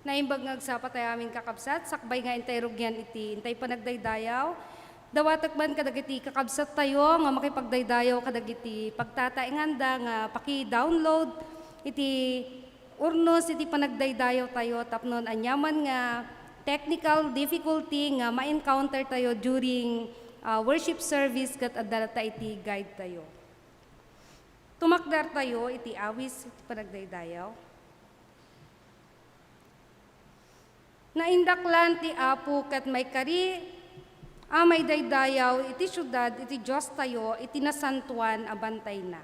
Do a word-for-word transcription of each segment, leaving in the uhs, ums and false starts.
Naimbag nga agsapa tayo amin, kakabsat, sakbay nga intay rugian iti intay panagdaydayaw. Dawatek man kadagiti kakabsattayo nga makipagdaydayaw kadagiti pagtataenganda nga paki-download iti urnos iti panagdaydayaw tayo tapno aniaman nga technical difficulty nga ma-encounter tayo during, ah, worship service ket adda ta iti guide tayo. Tumakder tayo iti awis iti panagdaydayaw. Naindaklan ti Apo ket maikari a maidaydayaw iti siudad iti Diostayo iti nasantoan a bantayna.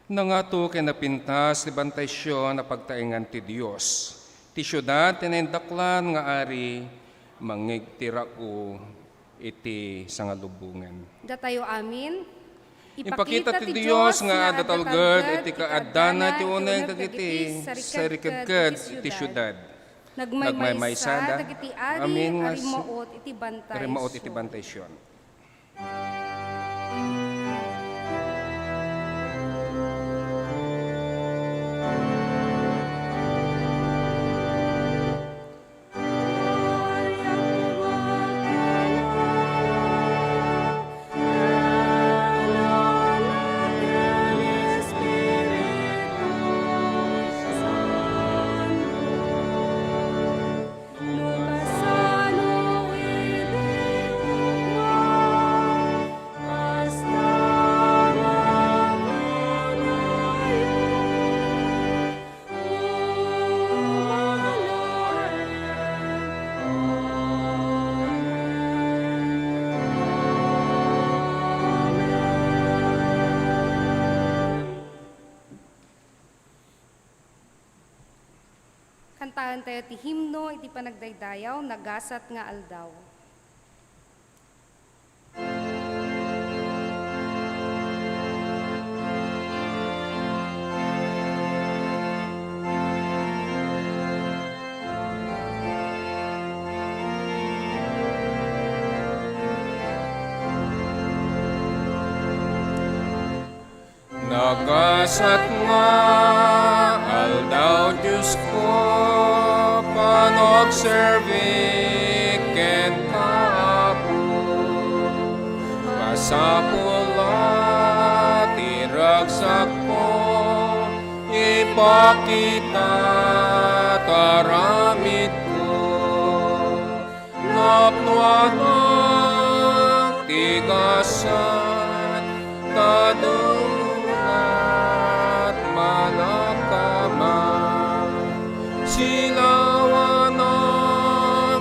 Nangato ken napintas ti bantay Sion a pagtaengan ti Dios. Ti siudad ti naindaklan nga ari, mangngeg ti rag-o iti sangalubongan. Datayo amin. Impakita ti Dios nga adda talged iti kaaddana iti uneg dagiti sarikedked iti siudad. Nagmaymaysa dagiti ari a rimmaot iti bantay Sion. Kantaentayo ti himno iti panagdaydayaw, Nagasat nga Aldaw. Nagasat nga aldaw, Diosko, panagserbi kenka, Apo. Masapul a ti ragsakko ipakita ti aramidko. Napnoan ti gasat, ta dungat malakama. Silawanak,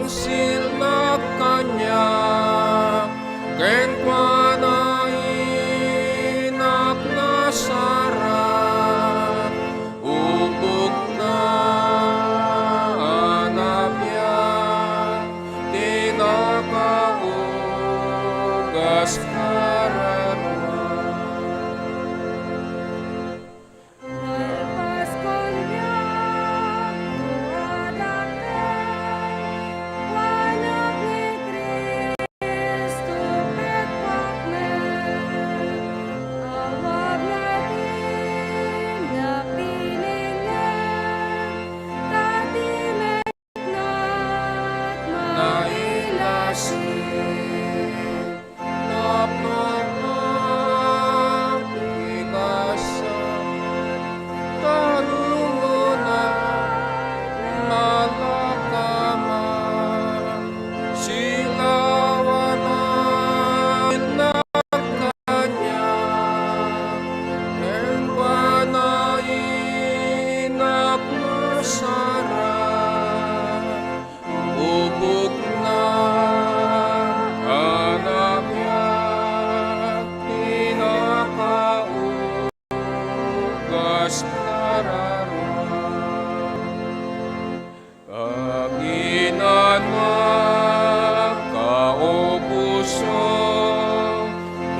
silnak kaniak, kenkuana inak nasarap. Ubokna a nabiag ti nakaugas kararua. Malpas kon biag, tuadakay, kuanak ni Cristo ket paknek. Awag na ti napiningnek, ta ti meknak mailasi. Napnoan ti gasat, ta dungat malakama. Silawanak kaniak, kenkuana inak nasarap. Ubokna a nabiag ti nakaugas kararua. Aginanak a ubosok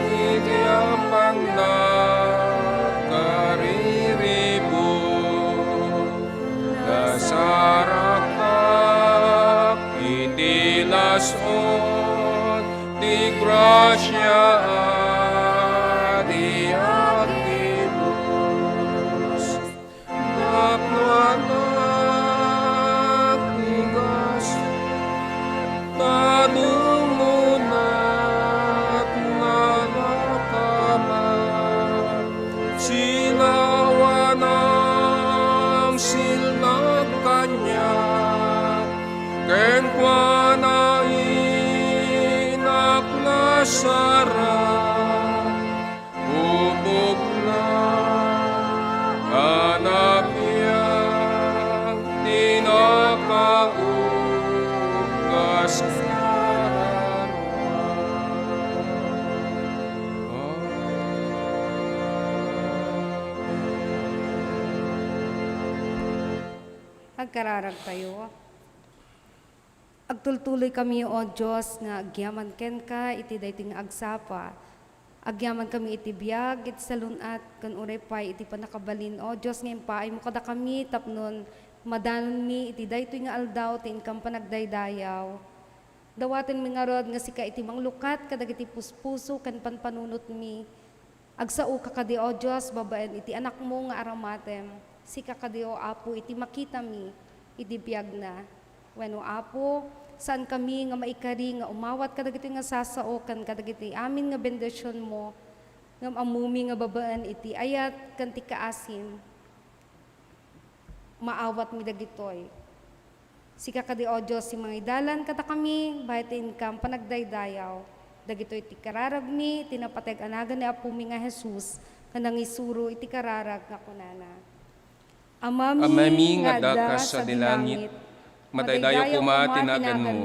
iti apangnak kariribuk. Nasarakak iti las-on ti grasia a di agtibus. Napnoanak Agkararagtayo. Agtultuloykami, O Dios, nga agyaman kenka iti daytoy nga agsapa. Agyamankami iti biag, iti salun-at, ken uray pay iti pannakabalin, O Dios, nga impaaymo kadakami tapno madanonmi iti daytoy nga aldaw ti inkam panagdaydayaw. Dawatenmi ngarud nga sika iti manglukat kadagiti puspuso ken panpanunotmi. Agsaoka kadi, O Dios, babaen iti Anakmo nga aramatem. Sika kadi, O Apo, iti makitami iti biagna. Wenno, Apo, saankami nga maikari nga umawat kadagitoy nga sasao ken kadagiti amin nga bendisionmo, ngem ammomi nga babaen iti ayat ken ti kaasim, maawatmi dagitoy. Sika kadi, O Dios, ti mangidalan kadakami, babaen ti inkam panagdaydayaw. Dagitoy ti kararagmi, ti napateg a nagan ni Apomi nga Jesus, nga nangisuro iti kararag nga kunana, Amami Amami nga nga adda adda kas sadi sadi langit, langit, madaydayaw koma ti naganmo.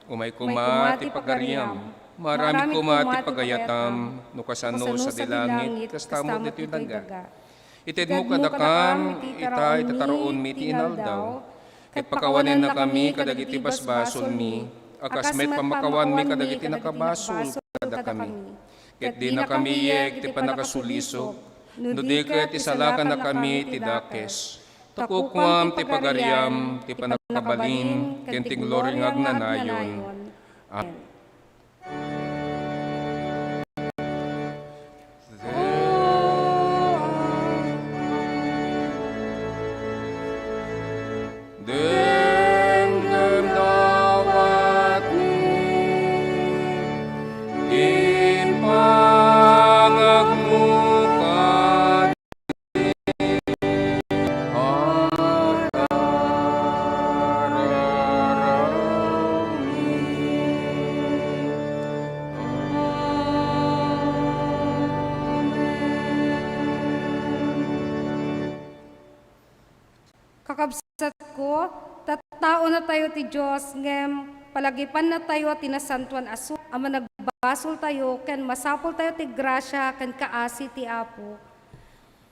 Umay koma ti pagariam. Maaramid koma ti pagayatam, no kasano sadi langit, kastamo ditoy daga. Itedmo kadakam ita iti taraonmi ti inaldaw, ket pakawanennakami kadagiti basbasolmi, a kas met pammakawanmi kadagiti nakabasol kadakami. Ket dinakami iyeg ti pannakasulisog, no di ket isalakannakami ti dakes. Ta kukuam ti pagariam, ti pannakabalin, ken ti gloria nga agnanayon. Amen. Denggen dawatmi, impangagmo kadi a kararagmi. Amen. Kakabsatko, tattaonatayo ti Dios, ngem palagipannatayo ti nasantoan a surat a managbasoltayo ken masapultayo ti grasia ken kaasi ti Apo.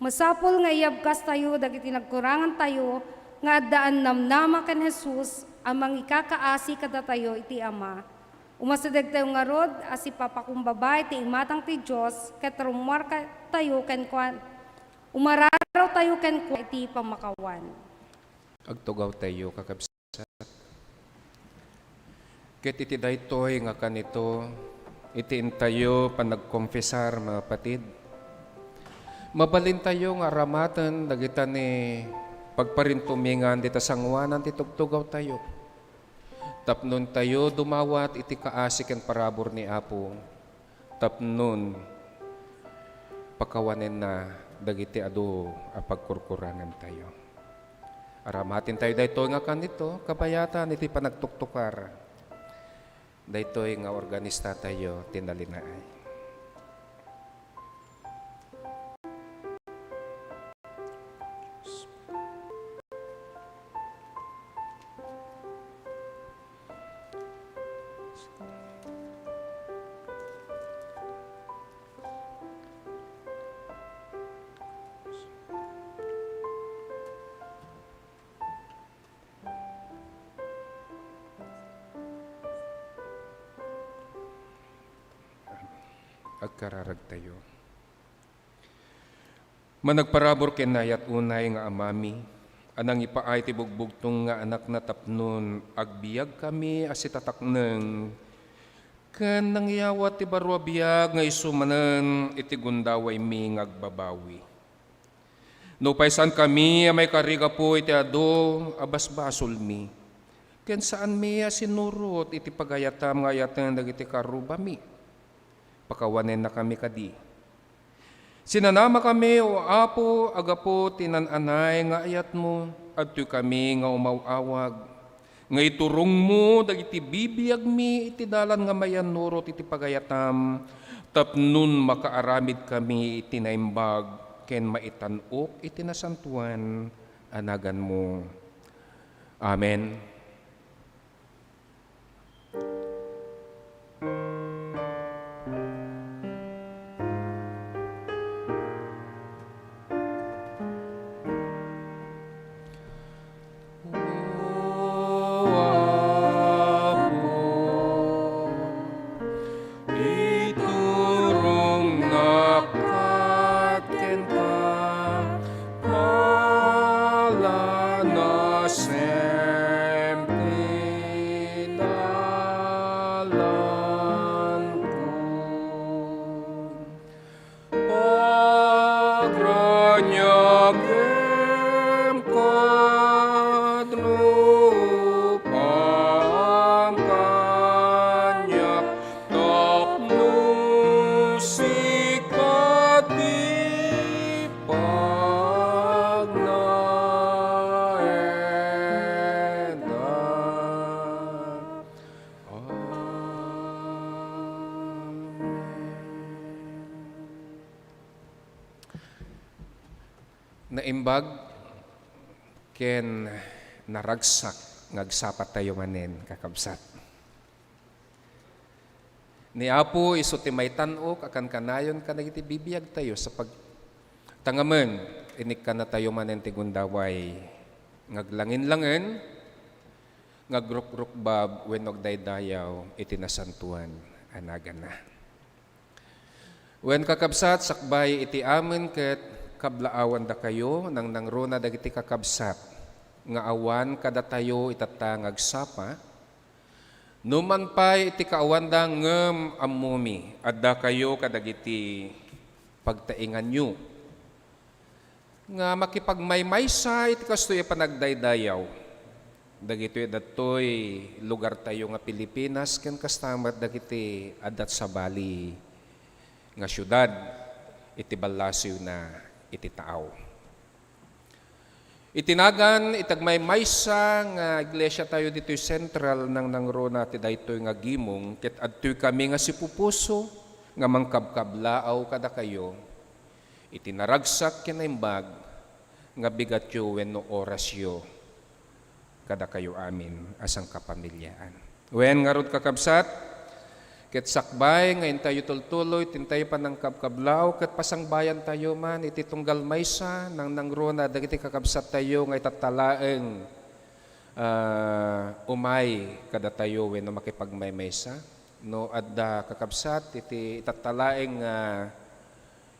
Masapul nga iyabkastayo dagiti nagkurangantayo nga addaan namnama ken Jesus a mangikakaasi kadatayo iti Ama. Umasidegtayo ngarud a sipapakumbaba iti imatang ti Dios ket rummuartayo kenkuan-, umararawtayo kenkuana iti pammakawan. Agtugawtayo, kakabsat. Ket iti daytoy nga kanito, iti intayo panagkonfesar, mga patid, mabalintayo nga aramaten dagita ni pagparintumingan dita sangoanan ti tugtugawtayo. Tapno intayo dumawat iti kaasi ken parabur ni Apo, tapnon pakawanenna dagiti adu a pagkurkurangantayo. Aramatentayo daytoy nga kanito, kabayatan iti panagtuktukar. Daytoy nga organistatayo ti nalinaay. Agkararagtayo. Managparabur ken naayat unay nga Amami, a nangipaay ti bugbugtong nga Anakna tapnon agbiagkami a sitatakneng ken nangyawat ti baro a biag nga isu manen iti gundawaymi nga agbabawi. Nupay saankami a maikari gapu iti adu a basbasolmi, ken saanmi a sinurot iti pagayatam nga ayaten dagiti karrubami, pakawanennakami kadi. Sinanamakami, O Apo, a gapu ti naan-anay nga ayatmo, adtoykami nga umaw-awag, nga iturongmo dagiti bibiagmi iti dalan nga mayannurot iti pagayatam, tapnon makaaramidkami iti naimbag ken maitan-ok iti nasantoan a naganmo. Amen. Naimbag ken naragsak nga agsapatayo manen, kakabsat. Ni Apo isu ti maitan-ok a kankanayon kadagiti bibiagtayo sa pag-, tangamen, inikkannatayo manen ti gundaway nga aglanginlangen, nga agrukrukbab wenno agdaydayaw iti nasantoan a naganna. Wen, kakabsat, sakbay iti amin ket kablaawandakayo, nangnangruna dagiti kakabsat nga awan kadatayo itatta nga agsapa, numan pay iti kaawanda ngem ammomi, addakayo kadagiti pagtainganyo nga makipagmaymaysa iti kastoy a panagdaydayaw. Dagitoy dattoy lugartayo nga Pilipinas ken kasta met dagiti adda sabali nga siudad iti ballasiwna iti taaw. Iti nagan iti agmaymaysa nga iglesiatayo ditoy Central, nangnangruna ti daytoy nga gimong ket adtoy kami nga sipupuso nga mangkabkablaaw kadakayo iti naragsak ken naimbag nga bigatyo wenno orasyo kadakayo amin a sangkapamiliaan. Wen ngarud, kakabsat, ket sakbay nga intayo tultuloy ti intayo panangkabkablaaw ket pasangbayantayo man iti tunggal maysa, nangnangruna dagiti kakabsattayo nga itatta laeng, ah, umay kadatayo wenno makipagmaymaysa. No adda, kakabsat, iti itatta laeng nga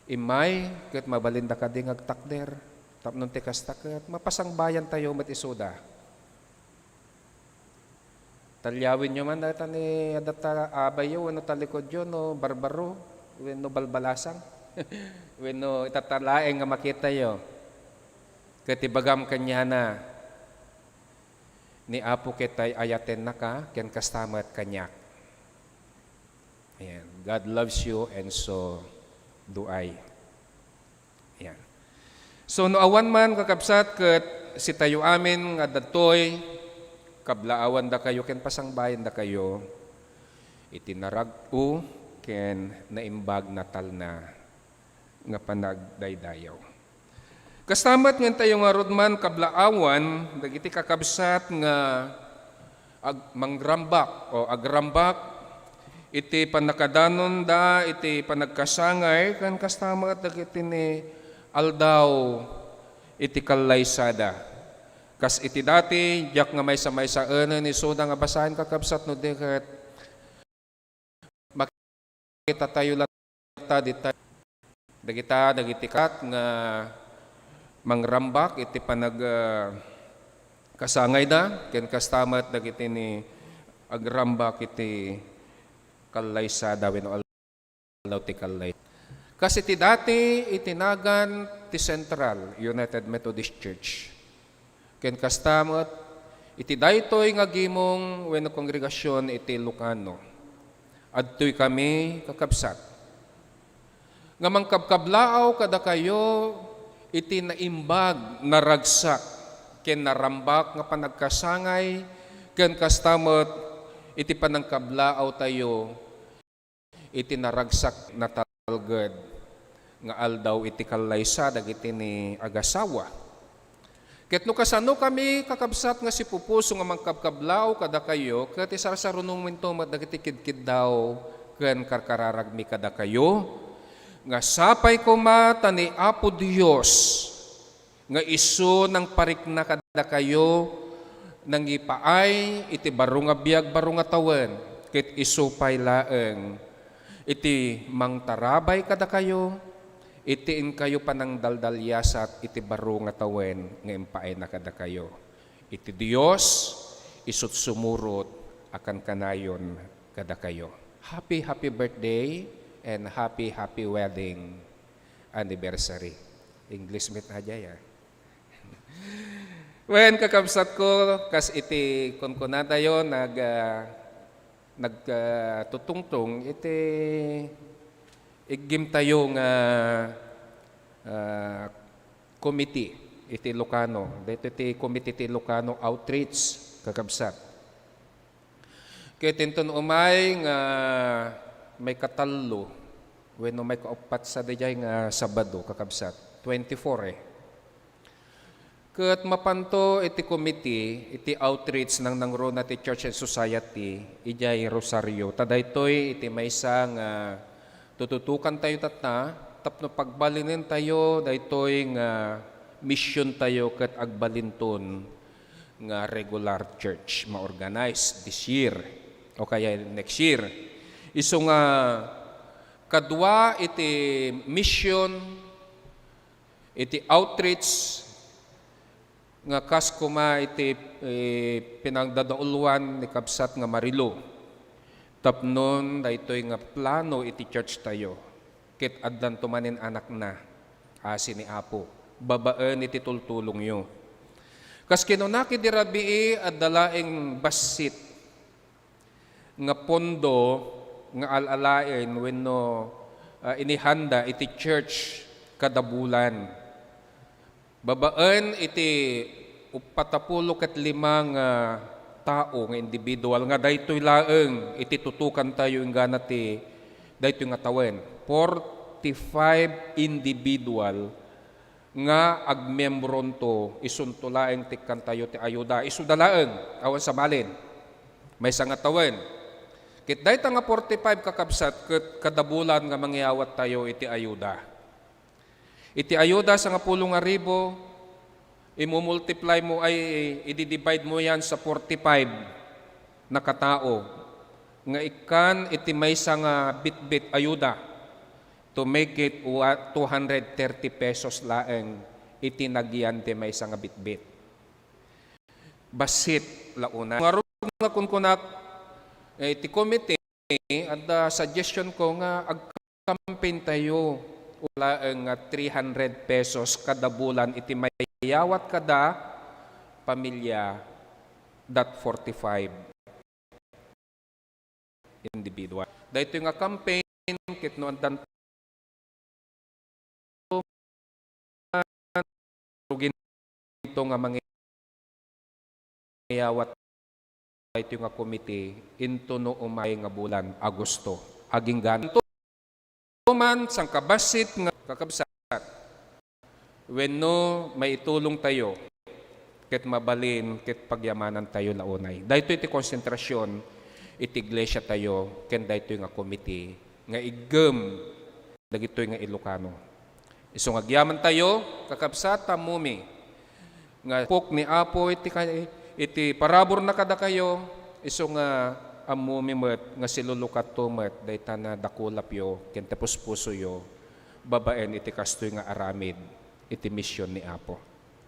immay ket mabalinda kadi nga agtakder. Tapno ti kasta ket mapasangbayantayo met isuda. Talyawenyo man dayta ni adda ta abayyo wenno talikodyo, no barbaro wenno balbalasang wenno itatta laeng nga makitayo. Ket ibagam kaniana, ni Apo ket ay-ayatennaka ken kasta met kaniak. Ayan. God loves you and so do I. Ayan. So, no awan man, kakabsat, ket sitayo amin nga adtoy, kablaawandakayo ken pasangbayandakayo iti narag-o ken naimbag natalna nga panagdaydayaw. Kasta met nga intayo ngarud man kablaawan dagiti kakabsat nga ag-, mangrambak o agrambak iti pannakadanonda iti panagkasangay, ken kasta met dagiti ni aldaw iti kallaysada. Kas iti dati, diak nga maysa-maysaen isuda nga basaen, kakabsat, no di ket makitatayo latta dita, dagita, dagiti kat nga mangrambak iti panag, ah, kasangayda, ken kasta met dagiti ni agrambak iti kallaysada wenno aldaw ti kallay. Kas iti dati, iti nagan ti Central United Methodist Church. Ken kasta met, iti daytoy nga gimong wenno kongregasion iti Ilocano, adtoy kami, kakabsat, nga mangkabkablaaw kadakayo iti naimbag, naragsak, ken narambak nga panagkasangay, ken kasta met iti panangkablaawtayo iti naragsak natalged nga aldaw iti kallaysa dagiti ni agasawa. Ket no kasano kami, kakabsat, nga sipupuso nga mangkabkablaaw kadakayo, ket isarsarunominto met dagiti kidkiddaw ken karkararagmi kadakayo, nga sapay koma ta ni Apo Dios nga isu nangparikna kadakayo, nangipaay iti baro nga biag, baro nga tawen, ket isu pay laeng iti mangtarabay kadakayo, iti inkayo panangdaldaliasat iti baro nga tawen nga impaayna kadakayo. Iti Dios, isut' sumurot a kankanayon kadakayo. Happy, happy birthday and happy, happy wedding anniversary. English meet na jay, ah. Wen, kakabsat ko, kas iti kunkunatayo, nag, ah, nag, ah, tutungtong iti iggimtayo nga, ah, committee iti Ilocano. Daytoy ti committee ti Ilocano Outreach, kakabsat. Ket inton umay nga maikatallo wenno maikauppat sa daydiay nga Sabado, kakabsat, twenty-four, eh. Ket mapanto iti committee iti outreach nangnangruna ti Church and Society idiay Rosario. Ta daytoy iti maysa nga tututukantayo tatta tapno pagbalinentayo daytoy nga missiontayo ket agbalinton nga regular church ma-organize this year o kaya next year. Isu nga kadua iti mission iti outreach nga kas koma iti, eh, pinangdadauluan ni kabsat nga Marilo. Tapnon daytoy nga plano iti church tayo, ket addanto manen anakna, asi ni Apo, babaen iti tultulongyo. Kas kinunaki di rabii, adda laeng bassit nga pondo nga al-alaen wenno, ah, inihanda iti church kada bulan. Babaen iti uppat a pulo ket lima nga tao nga individual nga daytoy laeng iti tutukantayo inggana ti daytoy nga tawen. Forty-five individual nga agmiembronto, isunto laeng tikkantayo ti ayuda. Isuda laeng, awan sabalin. Maysa nga tawen. Ket dayta nga forty-five kakabsat, ket kada bulan nga mangiyawattayo iti ayuda. Iti ayuda, sangapulo nga ribu, imumultiply mo ay, i-divide mo yan sa forty-five na katao nga ikkan iti maysa nga bitbit ayuda. To make it wa-, two hundred thirty pesos laeng iti nagyan ti maysa nga bitbit. Bassit la unay. Ngarud nga kunkunak, eh, iti committee, adda suggestion ko nga ag-campaign tayo laeng nga three hundred pesos kada bulan iti mayawat kada pamilya, that forty-five individual. Daytoy nga campaign, ket no addan ruginto nga mangiyawat daytoy nga committee into no umay nga bulan, Agosto. Aginggan to man, sangkabassit nga kakabsat. Wenno maitulongtayo ket mabalin ket pagyamanantayo la unay. Daytoy ti konsentrasyon iti iglesiatayo ken daytoy nga committee nga iggem dagitoy nga Ilocano. Isu nga agyamantayo, kakabsat, ammomi nga pok ni Apo iti ka-, iti paraburna kadakayo, isu nga ammomi met nga silulukatto met dayta nga dakulapyo ken ti puspusoyo babaen iti kastoy nga aramid iti mision ni Apo.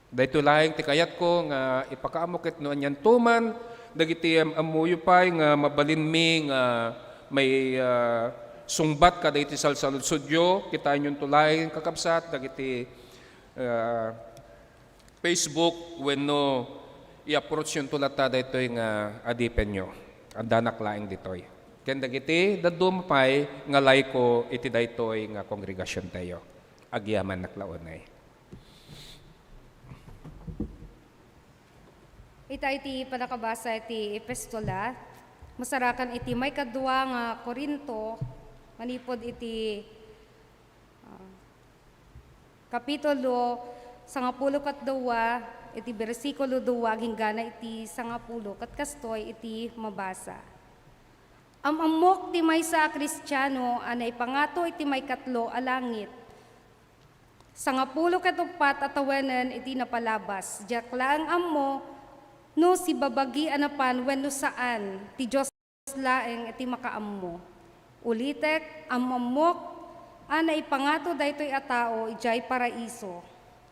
Daytoy laeng ti kayatko nga ipakaammo ket no anianto man dagiti am-, ammoyo pay nga mabalinmi nga may, ah, sungbat kadagiti salsaludsodyo, kitaenyonto laeng, kakabsat, dagiti, ah, Facebook wenno i-approach yonto latta daytoy nga adipenyo. Addanak laeng ditoy. Ken dagiti dadduma pay nga laiko iti daytoy nga kongregasiontayo. Agyamannak la unay. Ita iti panakabasa iti epistola, masarakan iti maikadua nga Corinto, manipud iti, ah, kapitulo sangapulo ket dua, iti bersikulo dua agingga iti sangapulo, ket kastoy iti mabasa. Am-ammok ti maysa a Kristiano a naipangato iti maikatlo a langit. Sangapulo ket uppat a tawenen iti napalabas. Diak laeng ammo no sibabagi a napan wenno saan, ti Dios laeng ti makaammo. Ulitek, am-ammok a naipangato daytoy a tao idiay Paraiso.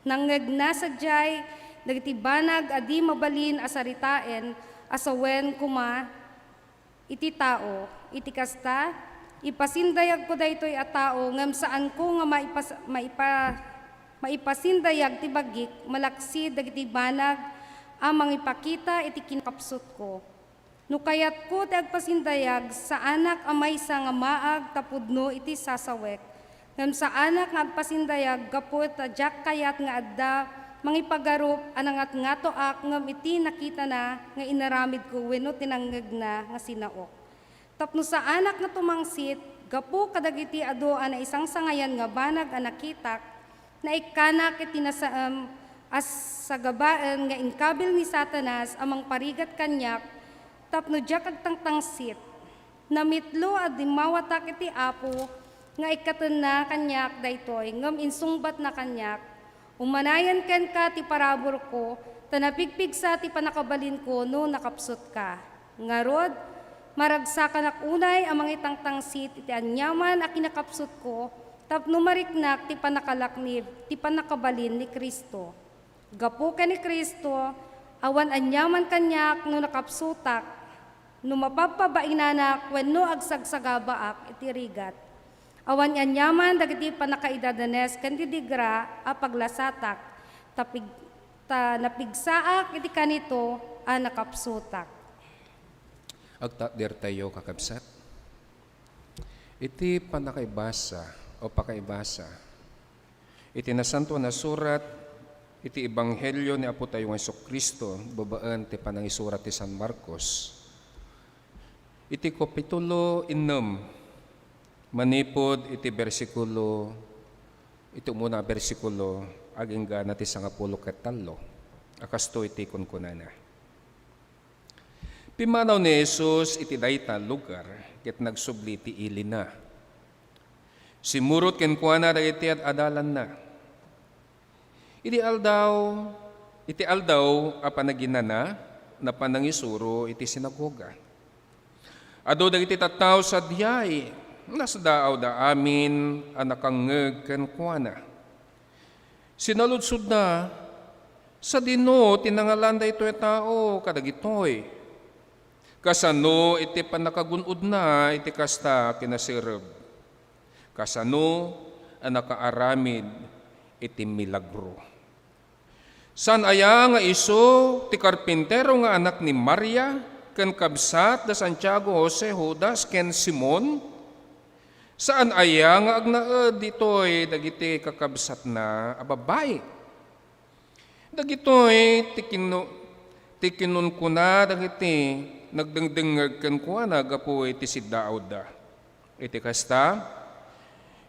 Nangngegna sadiay dagiti banag a di mabalin a saritaen a sawen koma iti tao. Iti kasta, ipasindayagko daytoy a tao ngem saanko nga maipas-, maipa-, maipasindayag ti bagik malaksid dagiti banag a mangipakita iti kinakapsutko. No kayatko ti agpasindayag, saanak a maysa nga maag ta pudno iti sasawek, ngem saanak nga agpasindayag gapu ta diak kayat nga adda mangipagarup a nangatngatoak ngem iti nakitana nga inaramidko wenno ti nangngegna nga sinaok. Tapno saanak nga tumangsit gapu kadagiti adu a naisangsangayan nga banag a nakitak, naikkanak iti nasaem a sagabaen nga inkabil ni Satanas a mangparigat kaniak tapno diak agtangtangsit. Namitlo a dimmawatak iti Apo nga ikkatenna kaniak daytoy, ngem insungbatna kaniak, "Umanayen kenka ti paraburko, ta napigpigsa ti pannakabalinko no nakapsutka." Ngarud, maragsakanak unay a mangitangtangsit iti aniaman a kinakapsutko tapno mariknak ti pannakalaknib ti pannakabalin ni Cristo. Gapu ken ni Cristo, awan aniaman kaniak no nakapsutak, no mapabpabainanak wenno agsagsagabaak iti rigat. Awan aniaman dagiti pannakaidadanes ken didigra a paglasatak, ta pig-, ta napigsaak iti kanito a nakapsutak. Agtakdertayo, kakabsat. Iti pannakaibasa o pakaibasa iti Nasantoan a Surat iti Ebanghelio ni Apotayo nga Jesu-Cristo babaen ti panangisurat ti San Marcos, iti kapitulo ennem, manipud iti bersikulo, iti umuna a bersikulo, agingga na ti sangapulo ket tallo, a kastoy ti kunkunana. Pimmanaw ni Jesus iti dayta a lugar ket nagsubli ti ilina. Simmurot kenkuana dagiti ad-adalanna. Idi aldaw, iti aldaw a panaginana, napan nangisuro iti sinagoga. Adu dagiti tattao sadiay, nasdaawda amin a nakangngeg kenkuana. Sinaludsodda, "Sadino ti nangalan daytoy a tao kadagitoy? Kasano iti pannakagun-odna iti kasta a kinaserreb? Kasano a nakaaramid iti milagro? Saan aya nga isu ti karpintero nga anak ni Maria ken kabsat da Santiago, Jose, Judas, ken Simon? Saan aya nga agnaed ditoy dagiti kakabsatna a babbai?" Dagitoy ti kinnu-, ti kinunkuna dagiti nagdengdengngeg kenkuana gapu iti siddaawda. Iti kasta,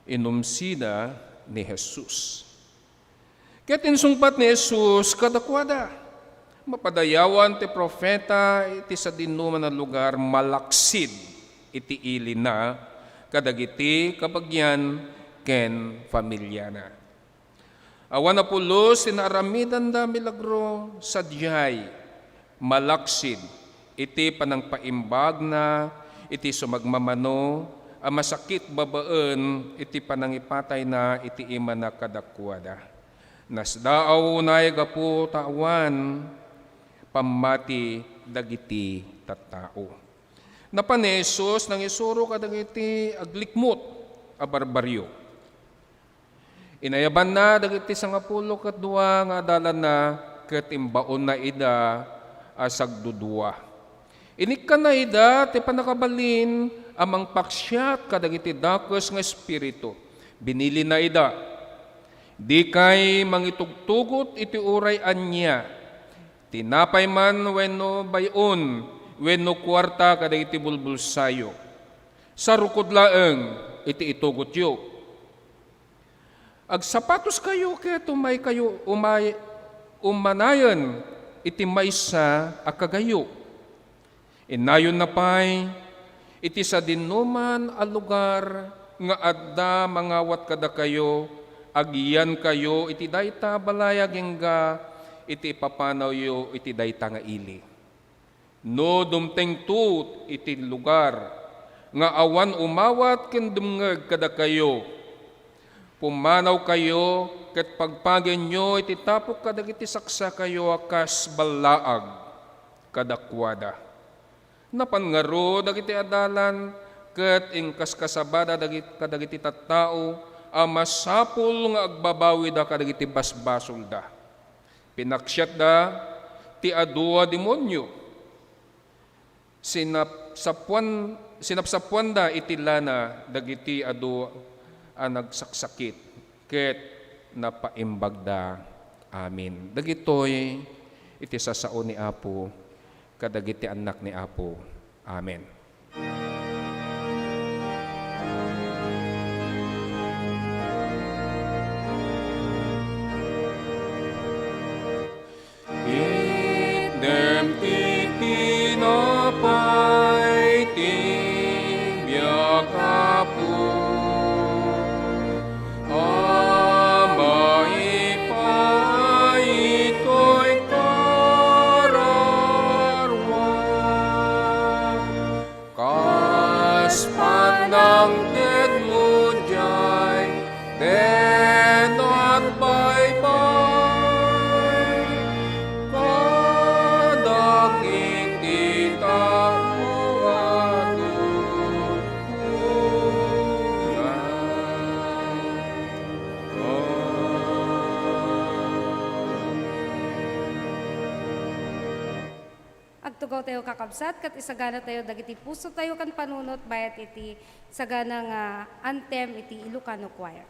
inumsida ni Jesus. Ket insungbat ni Jesus kadakuada, "Mapadayawan ti profeta iti sadinoman a lugar malaksid iti ilina kadagiti kabagian ken familiana." Awan a pulos ti naaramidanda milagro sadiay, malaksid iti panangpaimbagna iti sumagmamano a masakit babaen iti panangipatayna iti imana kadakuada. Nasdaaw unay gapu ta awan pammati dagiti tattao. Napan ni Jesus nangisuro kadagiti aglikmut a barbarrio. Inayabanna dagiti sangapulo ket dua nga adalanna ket imbaonna ida a sagdudua. Inikkanna ida ti pannakabalin a mangpaksiat kadagiti dakes nga espiritu. Binilina ida, "Dikay mangitugtugot iti uray ania, tinapay man wenno bay-on wenno kuarta kadagiti bulbulsayo. Sarukod laeng iti itugotyo. Agsapatoskayo ket umaykayo, umay-, umanayen iti maysa a kagayo. Innayonna pay, iti sadinoman a lugar nga adda mangawat kadakayo, agiyankayo iti dayta a balay agingga iti ipapanawyo iti dayta nga ili. No dumtengto iti lugar nga awan umawat ken dumngeg kadakayo, pummanawkayo ket pagpagenyo iti tapok kadagiti saksakayo a kas ballaag kadakuada." Napan ngarud dagiti adalan ket inkaskasabada dagit-, kadagiti tattao a masapul nga agbabawida kadagiti basbasolda. Pinaksiatda ti adu a demonio. Sinapsapuan-, sinapsapuanda iti lana dagiti adu a nagsaksakit, ket napaimbagda amin. Dagitoy iti sasao ni Apo kadagiti annak ni Apo. Amen. Panangted mo diay, ten at baybay, kadak iti tao a tutugan. Agtugaw tayo, kakabsat, ket isagana tayo dagiti puso tayo ken panunot bayat iti sagana nga anthem iti Ilocano Choir.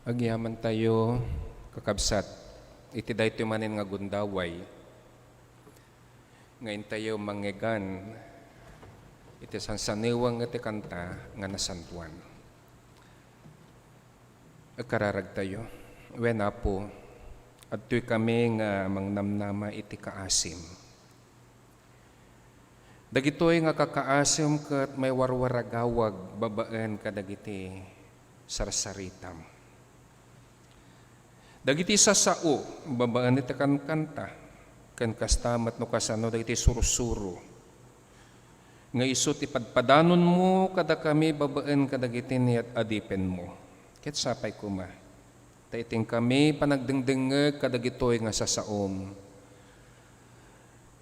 Agyamantayo, kakabsat, iti daytoy manen nga gundaway nga intayo mangngegan iti sansanewang iti kanta nga nasantoan. Agkararagtayo. Wen, Apo, adtoy kami nga mangnamnama iti kaasim. Dagitoy nga kakaasem ket maiwarwaragawag babaen kadagiti sarsaritam. Dagiti sasao babaen iti kankanta, ken kasta met no kasano dagiti sursuro nga isu ti padpadanonmo kadakami babaen kadagiti niad-adipenmo. Ket sapay koma, ta idinkami panagdengdengngeg kadagitoy nga sasaom.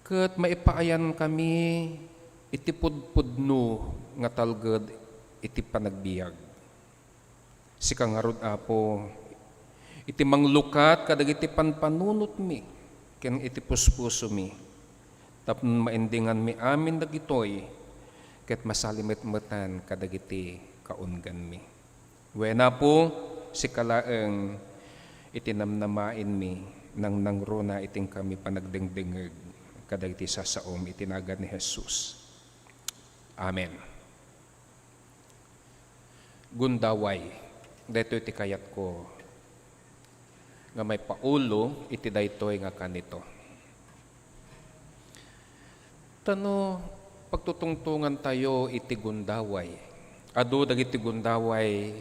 Ket maipaayankami iti pudpudno nga talged iti panagbiag. Sika ngarud, Apo, iti manglukat kadagiti panpanunotmi ken iti puspusomi, tapno maendinganmi amin dagitoy ket masalimetmetan kadagiti kaungganmi. Wen, Apo, sika laeng iti namnamaenmi, nangnangruna iti inkami panagdengdengngeg kadagiti sasaom iti nagan ni Jesus. Amen. Gundaway, daytoy ti kayatko nga maipaulo iti daytoy nga kanito. Ta no pagtutungtongantayo iti gundaway, adu dagiti gundaway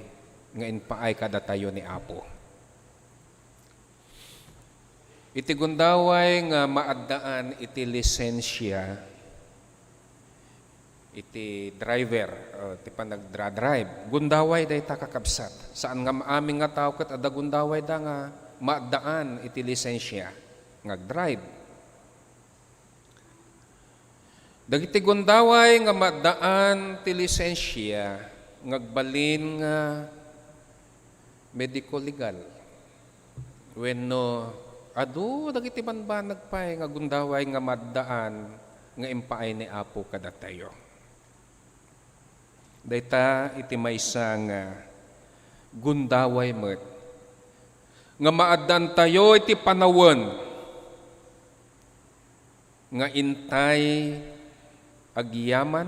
nga impaay kadatayo ni Apo. Iti gundaway nga maaddaan iti lisensia iti driver, o, ti panagdra-drive. Gundaway dayta, kakabsat. Saan nga amin nga tao ket adda gundawayda nga maaddaan iti lisensia nga agdrive. Dagiti gundaway nga maaddaan ti lisensia nga agbalin nga medico-legal wenno adu dagiti banbanag pay nga gundaway nga maaddaan nga impaay ni Apo kadatayo. Dayta iti maysa nga gundaway met nga maaddaantayo iti panawen nga intay agyaman,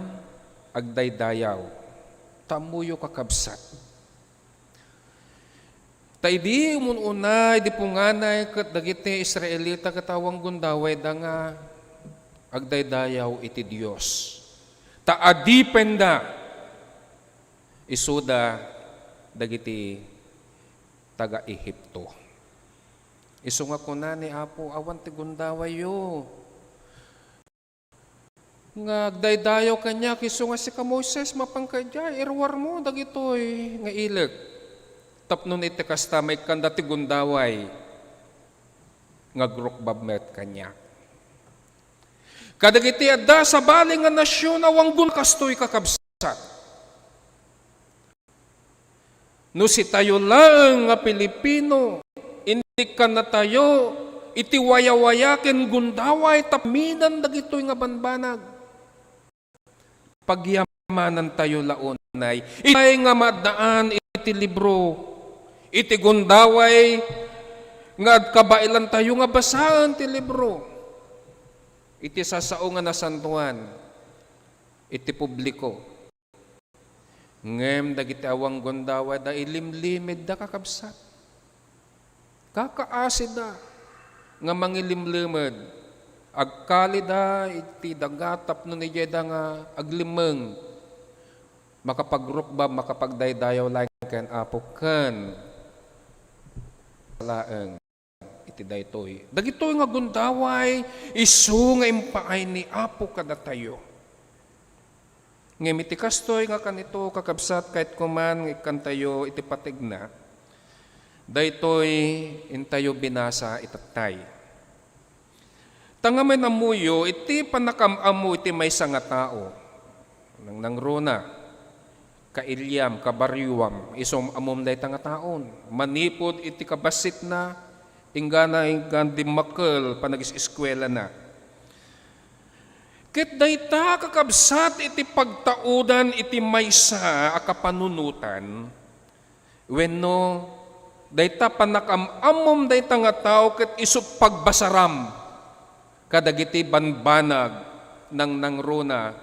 agdaydayaw. Ta ammoyo, kakabsat. Ta idi umun-una, idi punganay ket dagiti Israelita ket awan gundawayda nga agdaydayaw iti Dios. Ta adipenda isuda dagiti taga-Egipto. Isu nga kuna ni Apo, "Awan ti gundawayyo nga agdaydayaw kaniak." Isu nga, "Sika, Moises, mapanka idiay, iruarmo dagitoy nga ilek. Tapno no iti kasta, maikkanda ti gundaway nga agrukbab met kaniak." Kadagiti adda sabali nga nasion, awan gundaway kastoy, kakabsat. No sitayo laeng nga Pilipino, indikkannatayo iti wayawaya ken gundaway tapno amin dagitoy nga banbanag. Pagyamanantayo la unay itay nga maaddaan iti libro, iti gundaway nga agkabailantayo nga basaen ti libro, iti sasao nga nasantoan, iti publiko. Ngem dagiti awan gundawayda, ilimlimedda, kakabsat. Kakaasida nga mangilimlimed. Agkalida iti daga tapno idiayda nga aglimmeng, makapagrukbab, makapagdaydayaw laeng ken Apo ken laeng iti daytoy. Dagitoy nga gundaway, isu nga impaay ni Apo kadatayo. Ngem iti kastoy nga kanito, kakabsat, kayatko man nga ikkantayo iti pategna, daytoy intayo binasa itattay. Ta ngamin ammoyo, iti pannakam-ammo iti maysa nga tao, nangnangruna, kailiam, kabarioam, isu nga ammom dayta nga taon. Manipud iti kabassitna, inggana, inggana dimmakkel panagis-eskuelana. Ket dayta, kakabsat, iti pagtaudan iti maysa a kapanunotan wenno Dayta pannakaam-ammom dayta nga tao ket isu pagbasaram kadagiti banbanag nangnangruna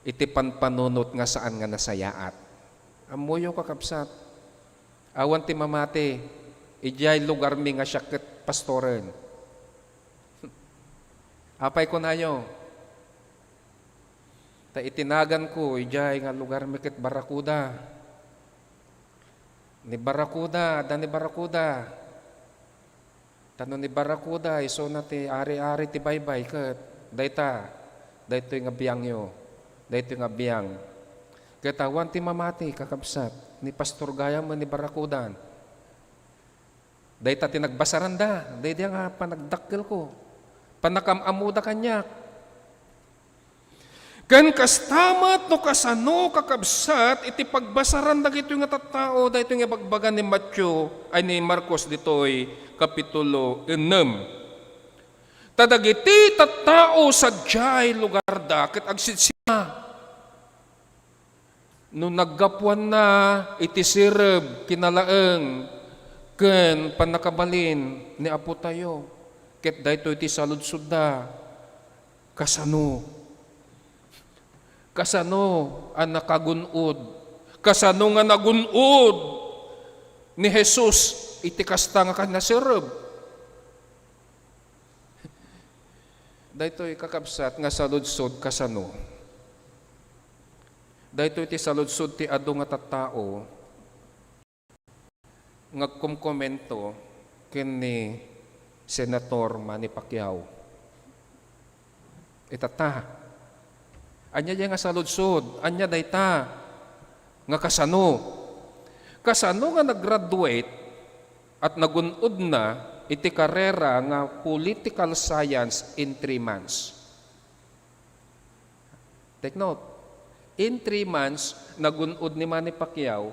iti panpanunot nga saan nga nasayaat. Ammoyo, kakabsat, awan ti mamati, idiay lugarmi nga siak ket pastoren. Apay kunayo? Ta iti naganko, idiay nga lugarmi ket barrakuda. Ni barrakuda, adda ni barrakuda. Ta no ni barrakuda, isuna ti ari-ari ti baybay ket dayta, daytoy nga biangyo, daytoy nga biang. Ket awan ti mamati, kakabsat, ni pastor gayam wen ni barrakudan. Dayta ti nagbasaranda, daydiay nga panagdakkelko. Pannakaam-ammoda kaniak. Ken kasta met no kasano, kakabsat, iti pagbasaran dagitoy nga tattao, daytoy nga ibagbaga ni Mateo, ay, ni Marcos ditoy, kapitulo ennem. Ta dagiti tattao sadiay lugarda ket agsitsina no naggapuanna iti sireb, kinalaeng, ken pannakabalin ni Apotayo, ket daytoy ti saludsodda. Kasano? Kasano a nakagun-od? Kasano nga nagun-od ni Jesus iti kasta nga kinasireb? Daytoy, kakabsat, nga saludsod kasano. Daytoy ti saludsod ti adu nga tattao nga agkomkomento ken ni Senator Manny Pacquiao. Itatta. Ania diay nga saludsod? Ania dayta nga kasano? Kasano nga nag-graduate at nagun-odna iti karera nga political science in three months? Take note, in three months, nagun-od ni Manny Pacquiao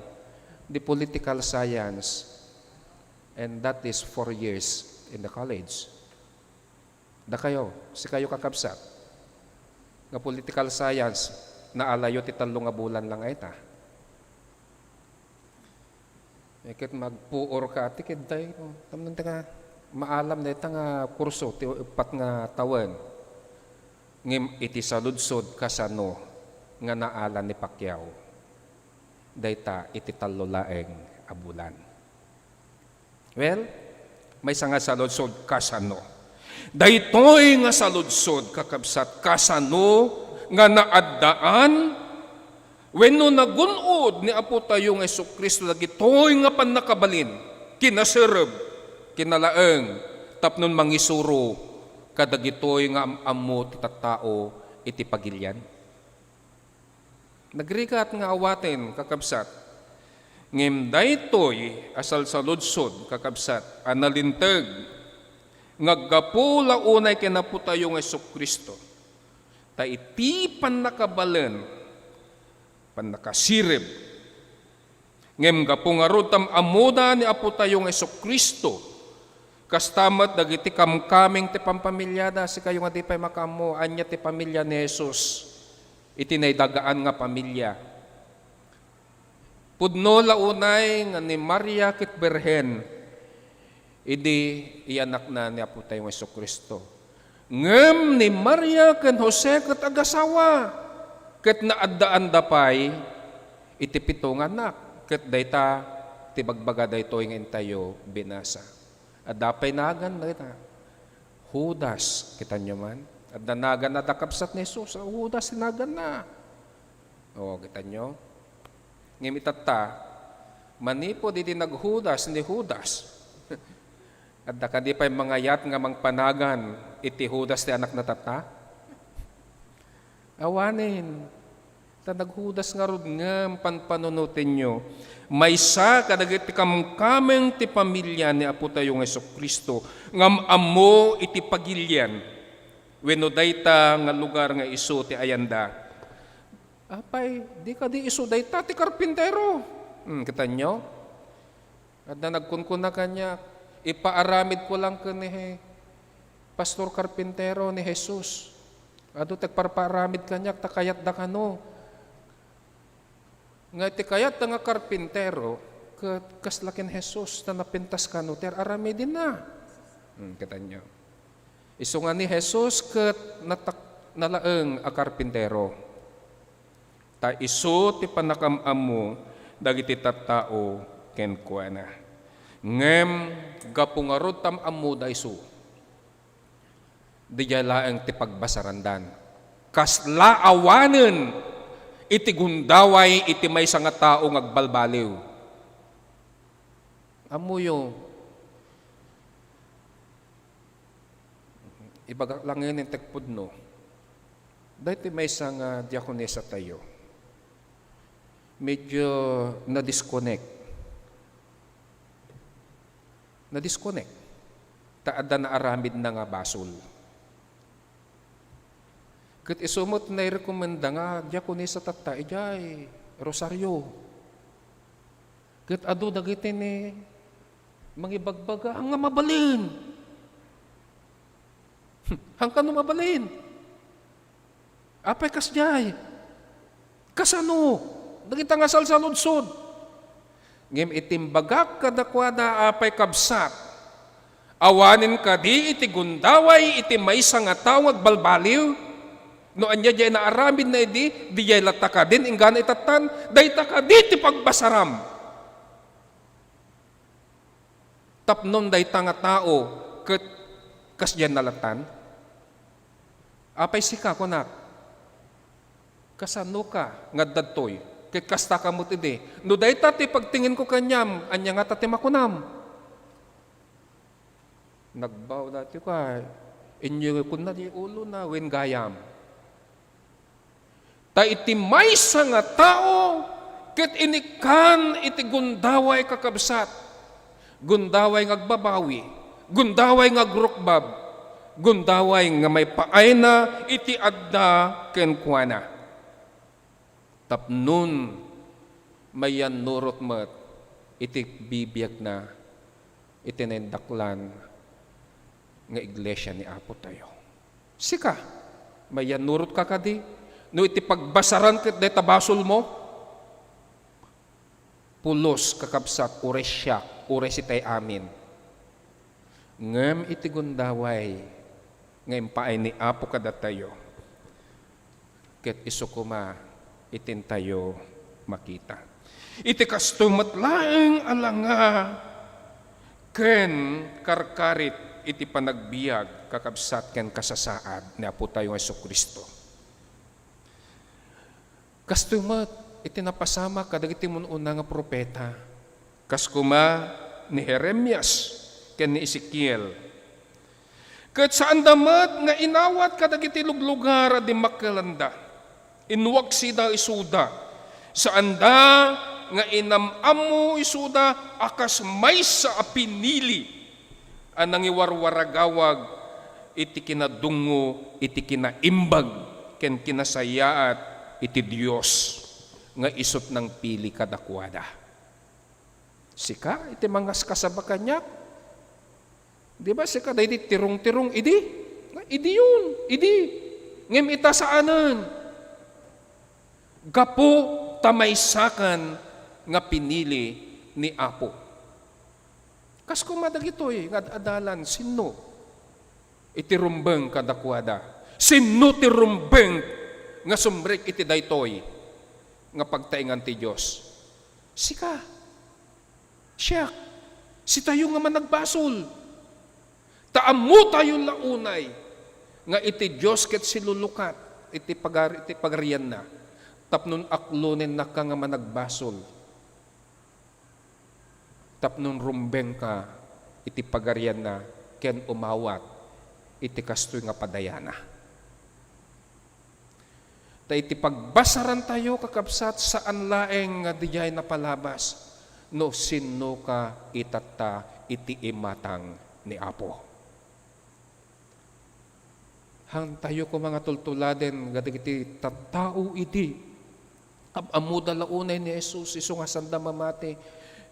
the political science, and that is four years in the college. Dakayo, sikayo, kakabsat, nga political science, naalayo ti tallo nga bulan lang ay ta. Eh, ket magpuor ka, ati, ket day, no? Tamnanta nga maalam dayta nga kurso ti uppat nga tawen. Ngem iti saludsod, kasano nga naala ni Pacquiao dayta iti tallo laeng a bulan? Well, maysa nga saludsod, kasano? Daytoy nga saludsod, kakabsat, kasano nga naaddaan wenno nagun-od ni Apotayo nga Jesu-Cristo dagitoy nga pannakabalin, kinasireb, kinalaeng, tapno mangisuro kadagitoy nga am-ammo ti tattao iti pagilian? Nagrigat nga awaten, kakabsat. Ngem daytoy a salsaludsod, kakabsat, a nalinteg nga aggapu la unay ken Apotayo nga Jesu-Cristo. Ta iti pannakabalin, pannakasirib, ngem gapu ngarud ta am-ammoda ni Apotayo nga Jesu-Cristo, kasta met dagiti kamkameng ti pampamiliada. Sikayo nga di pay makaammo, ania ti pamilia ni Jesus iti naidagaan nga pamilia? Pudno la unay nga ni Maria ket Birhen idi iyanakna ni Apotayo nga Jesu-Cristo. Ngem ni Maria ken Jose ket agasawa, ket naaddaanda pay iti pito nga annak. Ket dayta ti bagbaga daytoy nga intayo binasa. Adda pay nagan dayta. Judas, kitanyo man? Adda nagan a da kabsat ni Jesus, a Judas ti naganna. O, kitanyo? Ngem itatta, manipud idi nag-Judas ni Judas, adda kadi pay mangayat nga mangpanagan iti Judas ti anakna tatta? Awanen. Ta nag-Judas ngarud ngem panpanunotenyo. Maysa kadagiti kamkameng ti pamilia ni Apotayo nga Jesu-Cristo nga am-ammo iti pagilian wenno dayta nga lugar nga isu ti ayanda. Apay, di kadi isu dayta ti karpintero? Hmm, kitanyo? Adda nagkunkuna kaniak, "Ipaaramidko lang ken ni Pastor Karpintero ni Jesus. Adu ti agparpaaramid kaniak ta kayatda kano." Nga iti kayatda nga karpintero, Ket kasla ken Jesus ta napintas kano ti ar-aramidenna. Hmm, kitanyo. Isu nga ni Jesus ket natak-, nalaeng a karpintero. Ta isu ti pannakam-ammo dagiti tattao kenkuana. Ngem gapu ngarud ta am-ammoda isu, didiay laeng ti pagbasarandan. Kasla awanen iti gundaway iti maysa nga tao nga agbalbaliw. Ammoyo, ibagak laeng iti pudno. Daytoy maysa nga diakonesa tayo. Medyo na-disconnect. Na-disconnect. Ta adda naaramidna nga basol. Ket isu met nairekomenda nga diakonesa tatta idiay Rosario. Ket adu dagiti ni mangibagbaga, "Haan nga mabalin? Haan kano mabalin? Apay kasdiay? Kasano? Dagita nga salsaludsod." Ngem iti imbagak kadakuada, apay kabsat, awanen kadi iti gundaway iti maysa nga tao nga agbalbaliw? No ania diay naaramidna idi, diay latta kadin inggana itattan? Dayta kadi ti pagbasaram. Tapnon dayta nga tao ket kasdiay nalatan? Apay sika, kunak, kasano ka nga adda ditoy? Ket kasta ka met idi. No dayta ti pagtinginko kaniam, ania ngata ti makunam? Nagbao dati ka, inyo kunna di ulona, wen gayam. Ta iti maysa nga tao ket inikkan iti gundaway, kakabsat, gundaway nga agbabawi, gundaway nga agrukbab, gundaway nga maipaayna iti adda kenkuana. Tapnon mayannurot met iti bibiagna iti naindaklan nga iglesia ni Apo tayo. Sika, mayanurotka kadi no iti pagbasaran ket dayta basolmo? Pulos, kakabsat, uray siak, uray sitay amin. Ngem iti gundaway nga impaay ni Apo kadatayo, ket isu koma iti intayo makita. Iti kastoy met laeng a langa ken karkarit iti panagbiag, kakabsat, ken kasasaad ni Apo tayo nga Jesu-Cristo. Kastoy met iti napasamak kadagiti mun-una nga profeta, kas koma ni Jeremias ken ni Ezekiel. Ket saanda met nga inawat kadagiti luglugar a dimmakkelanda. Inwaksida isuda. Saanda nga inam-ammo isuda a kas maysa a pinili a nangiwarwaragawag iti kinadungngo, iti kinaimbag, ken kinasayaat iti Dios nga isut' nangpili kadakuada. Sika iti mangaskasaba kaniak? Di ba sika daydi tirungtirung idi? Nga idiyon, idi. Ngem ita saanen. Gapu ta maysakan nga pinili ni Apo. Kas koma dagitoy nga ad-adalan, sinno iti rumbeng kadakuada? Sinno ti rumbeng nga sumrek iti daytoy nga pagtaengan ti Dios? Sika. Siak. Sitayo nga managbasol. Ta ammotayo la unay nga iti Dios ket silulukat iti pagar-, iti pagarianna tapno aklonennaka nga managbasol. Tapno rumbengka iti pagarianna ken umawat iti kastoy nga padayana. Ta iti pagbasarantayo, kakabsat, saan laeng nga diay napalabas no sinnoka itatta iti imatang ni Apo. Hantayo koma nga tultuladen kadagiti tattao idi. Am-ammoda la unay ni Jesus isu nga saanda mamati.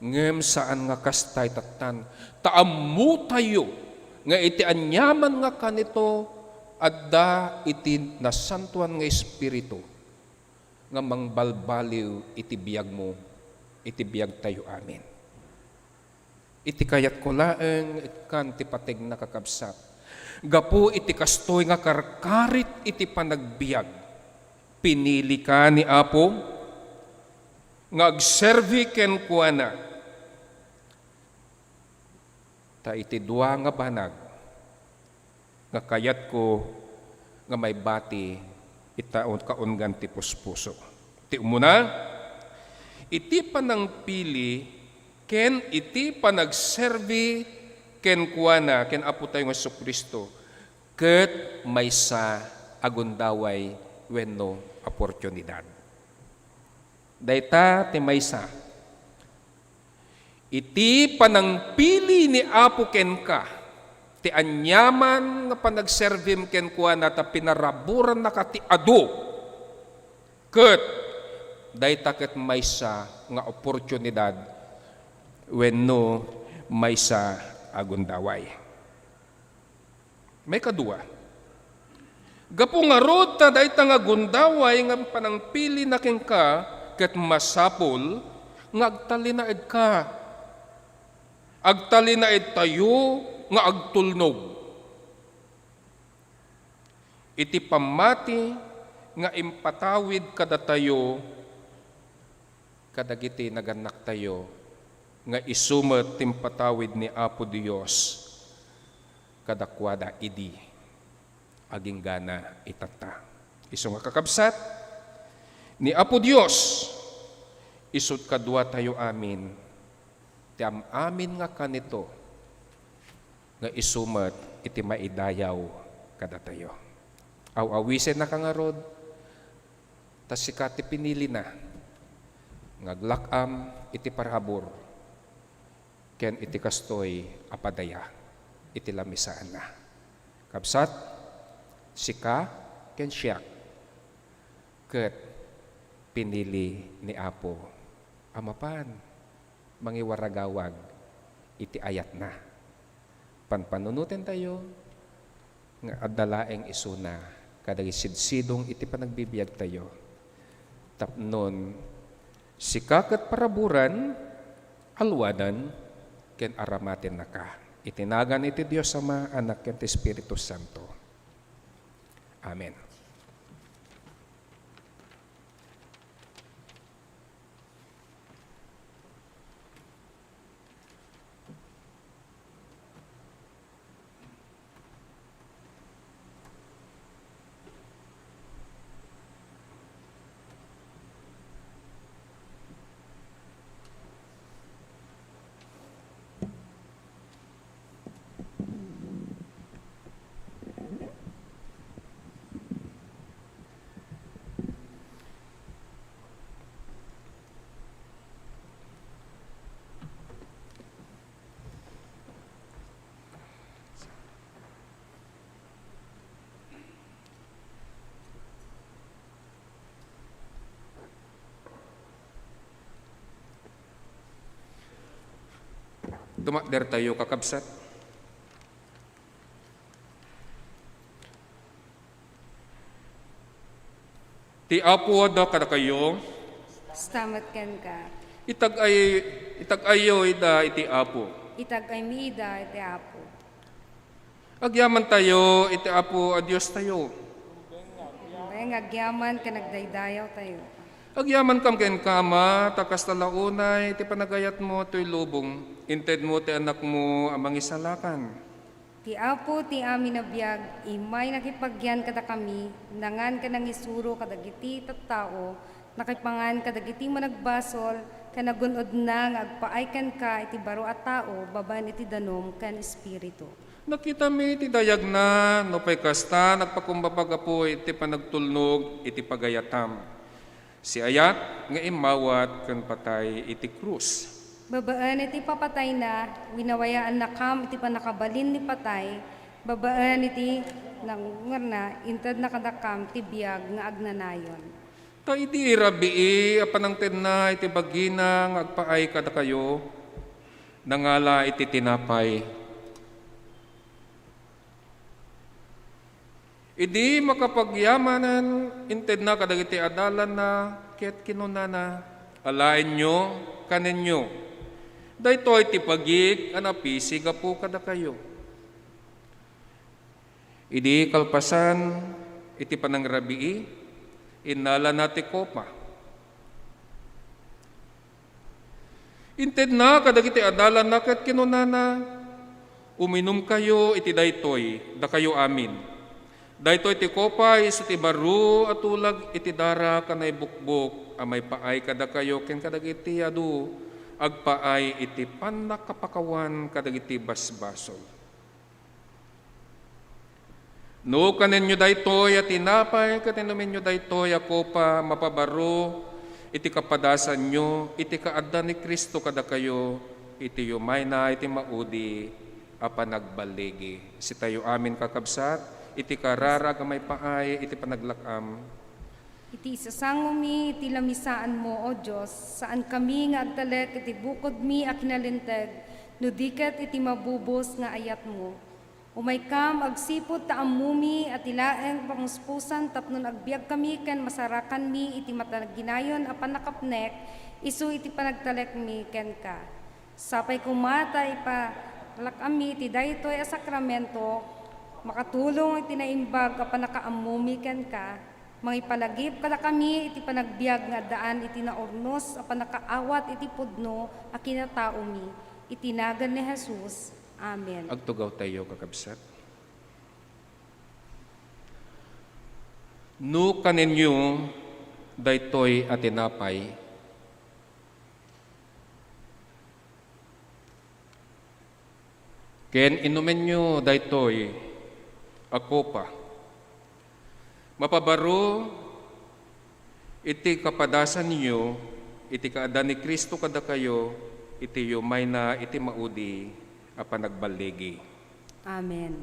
Ngem saan nga kasta itattan. Ta ammotayo nga iti aniaman nga kanito, adda iti Nasantoan nga Espiritu nga mangbalbaliw iti biagmo, iti biagtayo amin. Iti kayatko laeng, ikkan ti pategna, kakabsat. Gapu iti kastoy nga karkarit iti panagbiag, pinilika ni Apo nga agserbi kenkuana. Ta iti dua nga banag nga kayatko nga maibati ita kaungan ti puspuso. Ti umuna, iti panangpili ken iti panagserbi kenkuana, ken Apo tayo nga Jesu-Cristo, ket maysa a gundaway wenno oportunidad. Dayta ti maysa. Iti panangpili ni Apo kenka, ti aniaman nga panagserbim kenkuana ta pinaraburannaka ti adu, ket dayta ket maysa nga oportunidad wenno maysa a gundaway. Maikadua, gapu ngarud ta dayta nga gundaway nga panangpilina kenka, ket masapul nga agtalinaedka. Agtalinaedtayo nga agtulnog. Iti pammati nga impatawid kadatayo kadagiti nagannaktayo, nga isu met ti impatawid ni Apo Dios kadakuada idi aginggana itatta. Isu nga, kakabsat, ni Apo Dios isut' kaduatayo amin ti am-amin nga kanito, nga isu met iti maidayaw kadatayo. Aw-awisennaka ngarud, ta sika ti pinilina nga aglak-am iti parabur ken iti kastoy a padaya iti lamisaanna. Kabsat, sika ken siak ket pinili ni Apo a mapan mangiwaragawag iti ayatna. Panpanunotentayo nga adda laeng isuna kadagiti sidsidong iti panagbibiagtayo, tapnon sika ket paraburan, alwadan, ken aramatennaka. Iti nagan iti Dios Ama, Anak, ken ti Espiritu Santo. Amen. Dumakdertayo, kakabsat. Ti Apo adda kadakayo. Kasta met kenka. Itag-ay-, itag-ayyo ida iti Apo. Itag-aymi ida iti Apo. Agyamantayo iti Apo a Diostayo. Wen, agyaman ken agdaydayawtayo. Agyamankam kenka, Ama, ta kasta la unay ti panagayatmo toy lubong. Intedmo ti Anakmo a Mangisalakan. Ti Apo ti amin a biag, immay nakipagian kadakami, nangan ken nangisuro kadagiti tattao, nakipangan kadagiti managbasol, ken nagun-odna nga agpaay kenka iti baro a tao babaen iti danum ken espiritu. Nakitami ti dayagna, nupay kasta, nagpakumbaba gapu iti panagtulnog iti pagayatam. Siayat nga immawat ken patay iti krus. Babaen iti papatayna, winawayaannakam iti pannakabalin ni patay, babaen iti nangungarna, intedna kadakam ti biag nga agnanayon. Ta idi rabii a panangtedna iti bagina nga agpaay kadakayo, nangala iti tinapay. Idi makapagyamanen, intedna kadagiti adalanna ket kinunana, "Alaenyo, kanenyo. Daytoy ti pagik a napisi gapu kadakayo. Idi kalpasan iti panangrabii, innalana ti kopa. Intedna kadagiti adalana ket kinunana, "Uminumkayo iti daytoy, dakayo amin. Daytoy ti kopa isu ti baro a tulag iti darak a naibukbok a maipaay kadakayo ken kadagiti adu agpaay iti pannakapakawan kadagiti basbasol." No kanenyo daytoy a tinapay ket inumenyo daytoy a kopa, mapabaro iti kapadasanyo iti kaadda ni Cristo kadakayo iti yumayna iti maudi a panagballigi. Sitayo amin, kakabsat, iti kararag a maipaay iti panaglak-am. Iti isasangomi iti lamisaanmo, O Dios, saankami nga agtalek iti bukodmi a kinalinteg, no di ket iti mabubos nga ayatmo. Umaykam agsipud ta ammomi a ti laeng pangusporan tapno agbiagkami ken masarakanmi iti mataginayon a pannakapnek isu iti panagtalekmi kenka. Sapay koma ta iparlak-ammi iti daytoy a sakramento, makatulong iti naimbag a pannakaammomi kenka, mangipalagip kadakami iti panagbiag nga addaan iti naurnos a pannakaawat iti pudno a kinataomi. Iti nagan ni Jesus. Amen. Agtugawtayo, kakabsat. No kanenyo daytoy a tinapay, ken inumenyo daytoy a kopa, mapabaro iti kapadasanyo iti kaadda ni Cristo kadakayo iti yumayna iti maudi a panagballigi. Amen.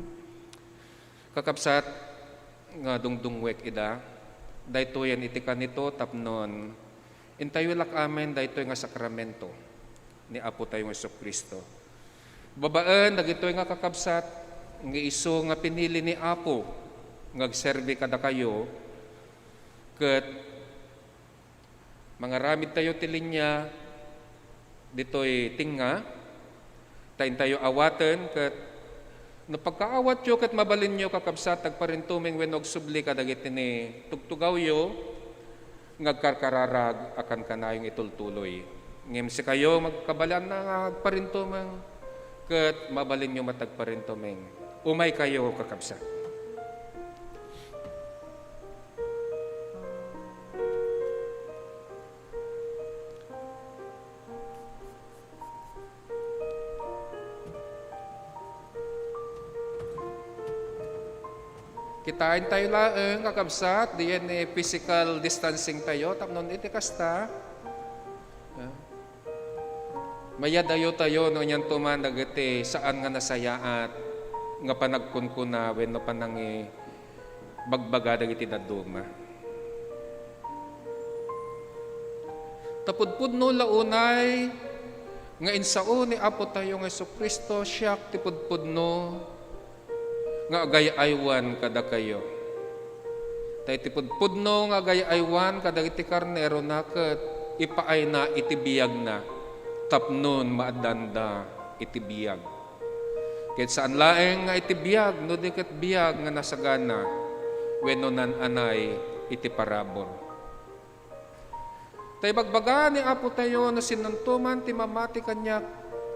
Kakabsat nga dungdungwek ida, daytoyen iti kanito tapnon intayo lak-amen daytoy nga sakramento ni Apo tayo nga Jesu-Cristo. Babaen dagitoy nga kakabsat, nga isu nga pinili ni Apo nga agserbi kadakayo, ket mangaramid tayo ti linya ditoy tengnga, ta intayo awaten, ket no pagkaawatyo ket mabalinyo, kakabsat, agparintumeng wenno agsubli kadagiti ni tugtugawyo nga agkarkararag a kankanayon itultuloy. Ngem sikayo, magkabalianna nga agparintumeng, ket mabalinyo met agparintumeng. Umaykayo, kakabsat. Kitaentayo laeng, kakabsat, diyen ni physical distancing tayo, tapno iti kasta, ah, mayadayo tayo no anianto man dagiti saan nga nasayaat nga panagkunkuna wenno panangi-, bagbaga dagiti dadduma. Ta pudpudno la unay nga insao ni Apo tayo nga Jesu-Cristo, "Siak ti pudpudno nga agay-aywan kadakayo." Ta iti pudpudno nga agay-aywan kadagiti karnerona ket ipaayna iti biagna tapnon maaddanda iti biag. Ket saan laeng nga iti biag, no di ket biag nga nasagana wenno naan-anay iti parabur. Ta ibagbaga ni Apo tayo, no sinonto man ti mamati kaniak,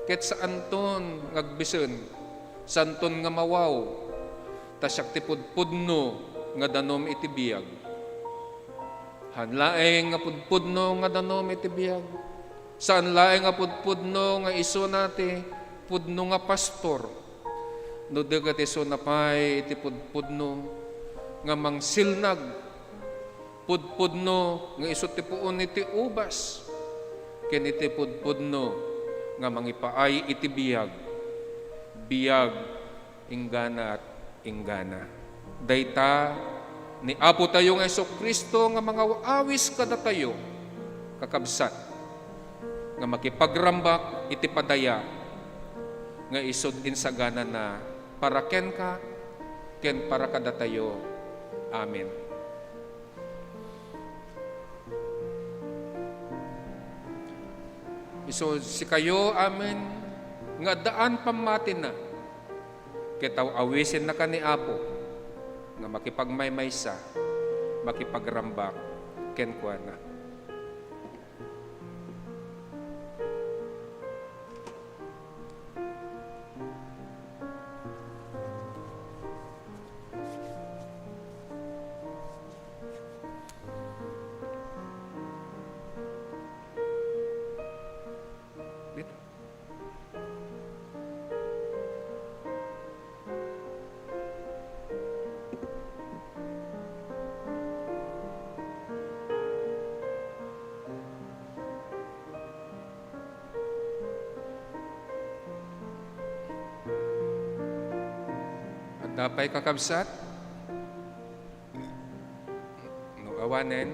ket saanton nga agbisen, saanton nga mawaw, ta siak ti pudpudno nga danum iti biag. Haan laeng nga pudpudno nga danum iti biag. Saan laeng nga pudpudno nga isuna ti pudno nga pastor. No di ket isuna pay iti pudpudno nga mangsilnag, pudpudno nga isu ti puon iti ubas, ken iti pudpudno nga mangipaay iti biag, biag inggana at inggana. Dayta ni Apo tayo nga Jesu-Cristo nga mangaw-awis kadatayo, kakabsat, nga makipagrambak iti padaya nga isud insaganana para kenka ken para kadatayo. Amen. Isu sikayo amin nga addaan pammatina, ket aw-awisennaka ni Apo nga makipagmaymaysa, makipagrambak kenkuana. Adda pay, kakabsat? No awanen,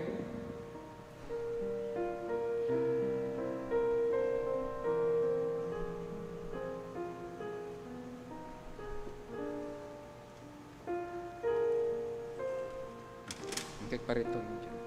Intek pariton dyan.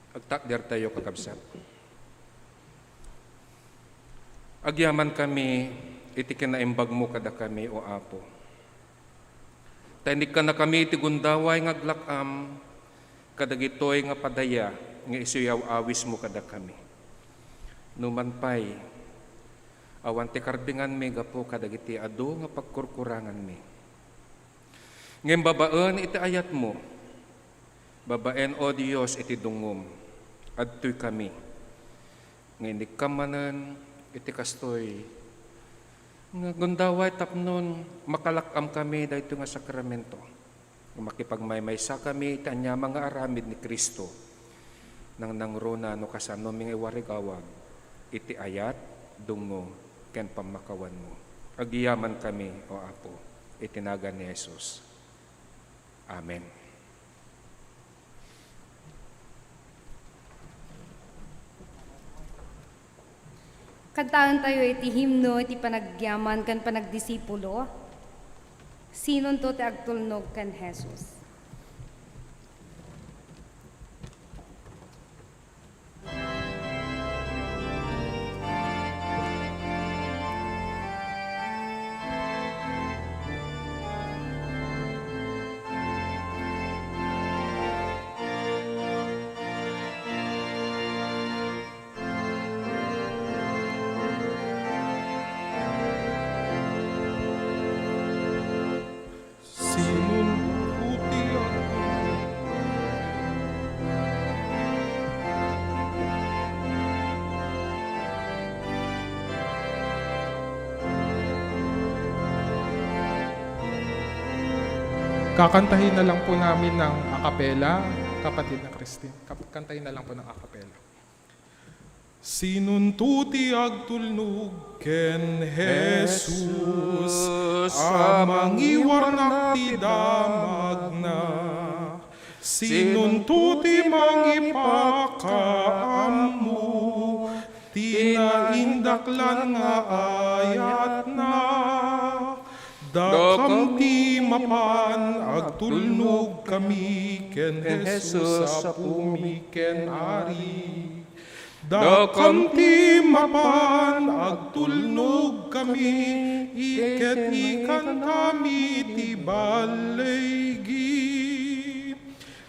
Agtakdertayo, kakabsat. Agyamankami iti kinaimbagmo kadakami, O Apo. Ta inikkannakami iti gundaway nga aglak-am kadagitoy nga padaya nga isu aw-awismo kadakami. Numan pay, awan ti karbinganmi gapu kadagiti adu nga pagkurkuranganmi. Ngem babaen iti ayatmo, babaen, O Dios, iti dungngom, adtoykami nga inikkam manen iti kastoy nga gundaway tapno makalak-amkami daytoy nga sakramento, nga makipagmaymaysakami iti aniaman nga aramid ni Cristo, nangnangruna no kasanomi nga iwarigawag iti ayat, dungngo, ken pammakawanmo. Agyamankami, O Apo, iti nagan ni Jesus. Amen. Kantaentayo iti himno iti panagyaman ken panagdisipulo. Sinonto ti agtulnog ken Jesus? Sinonto ti agtulnog? Kakantahin na lang po namin ng a cappella, kapatid na Christine. Kap-, kantahin na lang po ng a cappella. Sinonto ti agtulnog ken Jesus a mangiwarnak ti damagna? Sinonto ti mangipakaammo ti naindaklan nga ayatna? Dakam ti mapan agtulnog kami ken Jesus a pumi ken Ari. Dakam ti mapan agtulnog kami, iket ikantami ti balligi.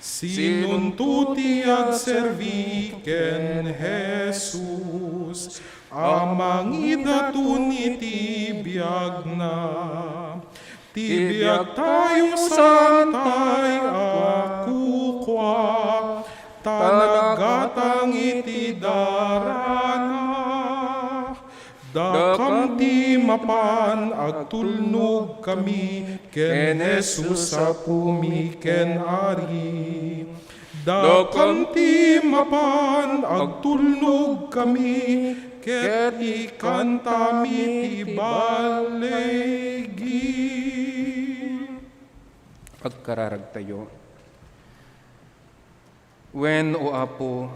Sinonto ti agserbi ken Jesus a mangidaton iti biagna? Ti biagtayo saantay a kukua, ta naggatang iti darana. Dakam ti mapan agtulnog kami ken Jesus a pumi ken Ari. Dakam ti mapan agtulnog kami ket ikantami ti balligi. Agkararagtayo. Wen, O Apo,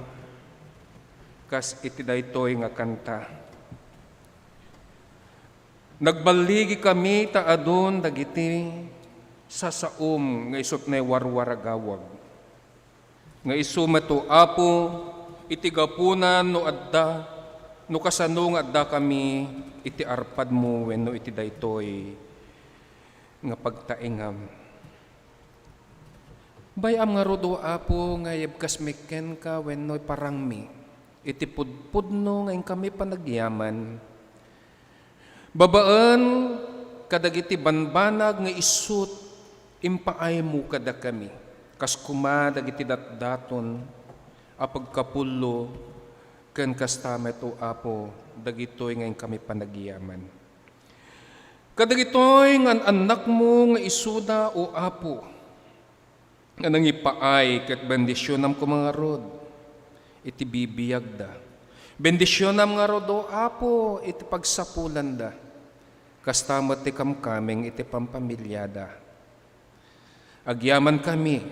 kas iti daytoy nga kanta, nagballigikami ta adun dagiti sasaom nga isut' naiwarwaragawag, nga isu met, O Apo, iti gapuna no adda, no kasano nga addakami iti arpadmo wenno iti daytoy nga pagtaengam. Bay-am ngarud, O Apo, nga ibkasmi kenka wenno iparangmi iti pudpudno nga inkami panagyaman. Babaen kadagiti banbanag nga isut' impaaymo kadakami, kas koma dagiti datdaton a pagkapullo, ken kasta met, O Apo, dagitoy nga inkami panagyaman. Kadagitoy nga an-annakmo nga isuda, O Apo, nga nangipaay ket bendisionam koma ngarud iti bibiagda. Bendisionam ngarud, O Apo, iti pagsapulanda. Kasta met ti kamkameng iti pampamiliada. Agyamankami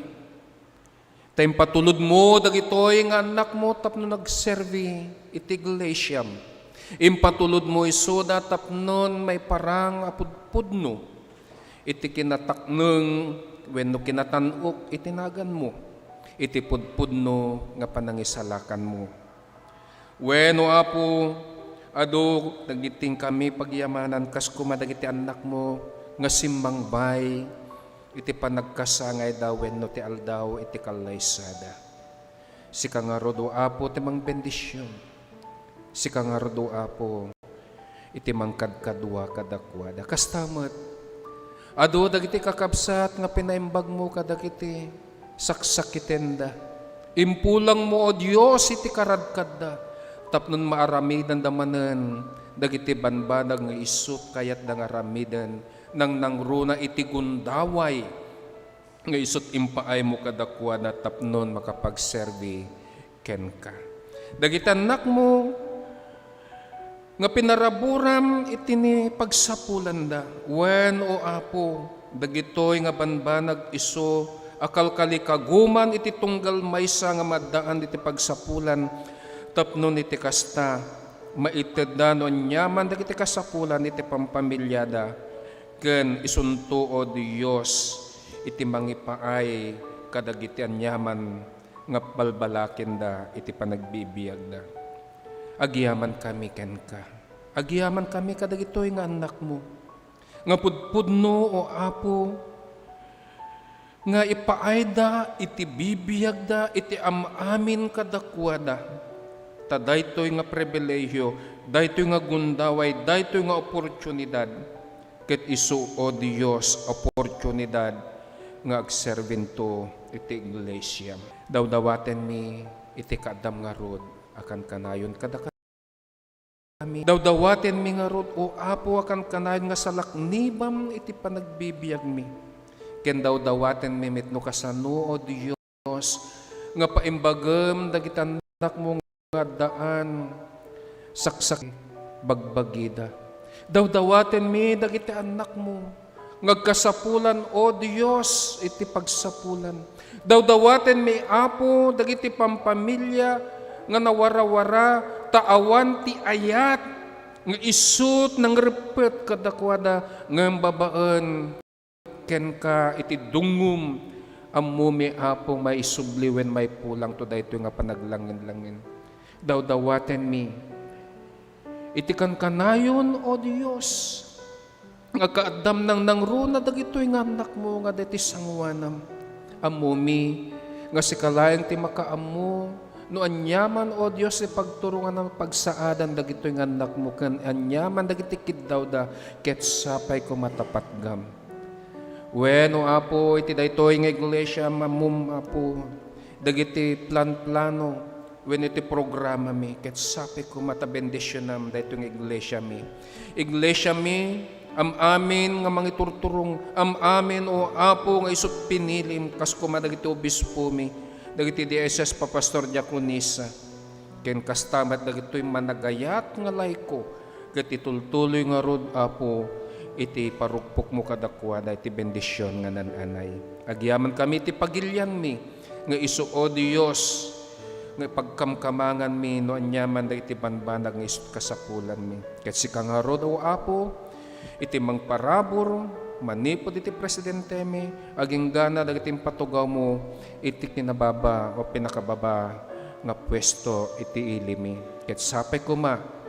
ta impatulodmo dagitoy nga annakmo tapno nagserbi iti iglesiam. Impatulodmo isuda tapnon maiparang a pudpudno iti kinatakneng wenno kinatan-ok iti naganmo, iti pudpudno nga panangisalakanmo. Wen, O Apo, adu dagiti inkami pagyamanan kas koma dagiti annakmo nga simmangbay iti panagkasangayda wenno ti aldaw iti kallaysada. Sika ngarud, O Apo, ti mangbendision. Sika ngarud, O Apo, iti mangkadkadua kadakuada. Kasta met, adu dagiti kakabsat nga pinaimbagmo kadagiti saksakitenda. Impulangmo, O Dios, iti karadkadda, tapnon maaramidenda manen dagiti banbanag nga isut' kayatda nga aramiden, nangnangruna iti gundaway nga isut' impaaymo kadakuada tapnon makapagserbi kenka. Dagiti annakmo nga pinaraburam iti ni pagsapulanda. Wen, O Apo, dagitoy nga banbanag isu a kalkalikaguman iti tunggal maysa nga maaddaan iti pagsapulan, tapno iti kasta, maitedda no aniaman dagiti kasapulan iti pampamiliada, ken isunto, O Dios, iti mangipaay kadagiti aniaman nga balbalakinda iti panagbibiagda. Agyamankami kenka. Agyamankami kadagitoy nga annakmo nga pudpudno, O Apo, nga ipaayda iti bibiagda iti am-amin kadakuada. Ta daytoy nga pribilegio, daytoy nga gundaway, daytoy nga oportunidad, ket isu, O Dios, oportunidad nga agserbinto iti iglesiam. Dawdawatenmi iti kaaddam ngarud a kankanayon kadakami. Dawdawatenmi ngarud, O Apo, a kankanayon nga salaknibam iti panagbibiagmi. Ken dawdawatenmi met no kasano, O Dios, nga paimbagem dagiti annakmo nga addaan saksak bagbagida. Dawdawatenmi dagiti annakmo nga agkasapulan, O Dios, iti pagsapulan. Dawdawatenmi, Apo, dagiti pampamilia nga nawarawara ta awan ti ayat nga isut' nangreppet kadakuada ngem babaen kenka iti dungngom. Ammomi, Apo, maisubli wen maipulangto daytoy nga panaglangen-langen. Dawdawatenmi iti kankanayon, O Dios, nga kaaddam nangnangruna dagitoy nga annakmo nga daytoy sangoanam. Ammomi nga sika laeng ti makaammo no aniaman, O Dios, ti pagturonganam, pagsaadan dagitoy nga annakmo ken aniaman dagiti kiddawda, ket sapay koma ta patgam. Wen, O Apo, iti daytoy nga iglesia, ammom, Apo, dagiti plan-plano, wenno iti programami, ket sapay koma ta bendisionam daytoy nga iglesiami. Iglesiami, am-amin nga mangiturturong, am-amin, O Apo, nga isu ti pinilim, kas koma dagiti obispomi, dagiti D S S, papastor, diakonisa, ken kasta met dagitoy managayat nga laiko, ket itultuloy ngarud, Apo, iti parukpokmo kadakuada iti bendision nga naan-anay. Agyamankami iti pagilianmi, nga isu, O Dios, nga ipagkamkamanganmi no aniaman dagiti banbanag nga isu ti kasapulanmi. Ket sika ngarud, O Apo, iti mangparabur manipud iti presidentemi, agingga dagiti impatugawmo iti kinababa o pinakababa nga puesto iti ilimi. Ket sapay koma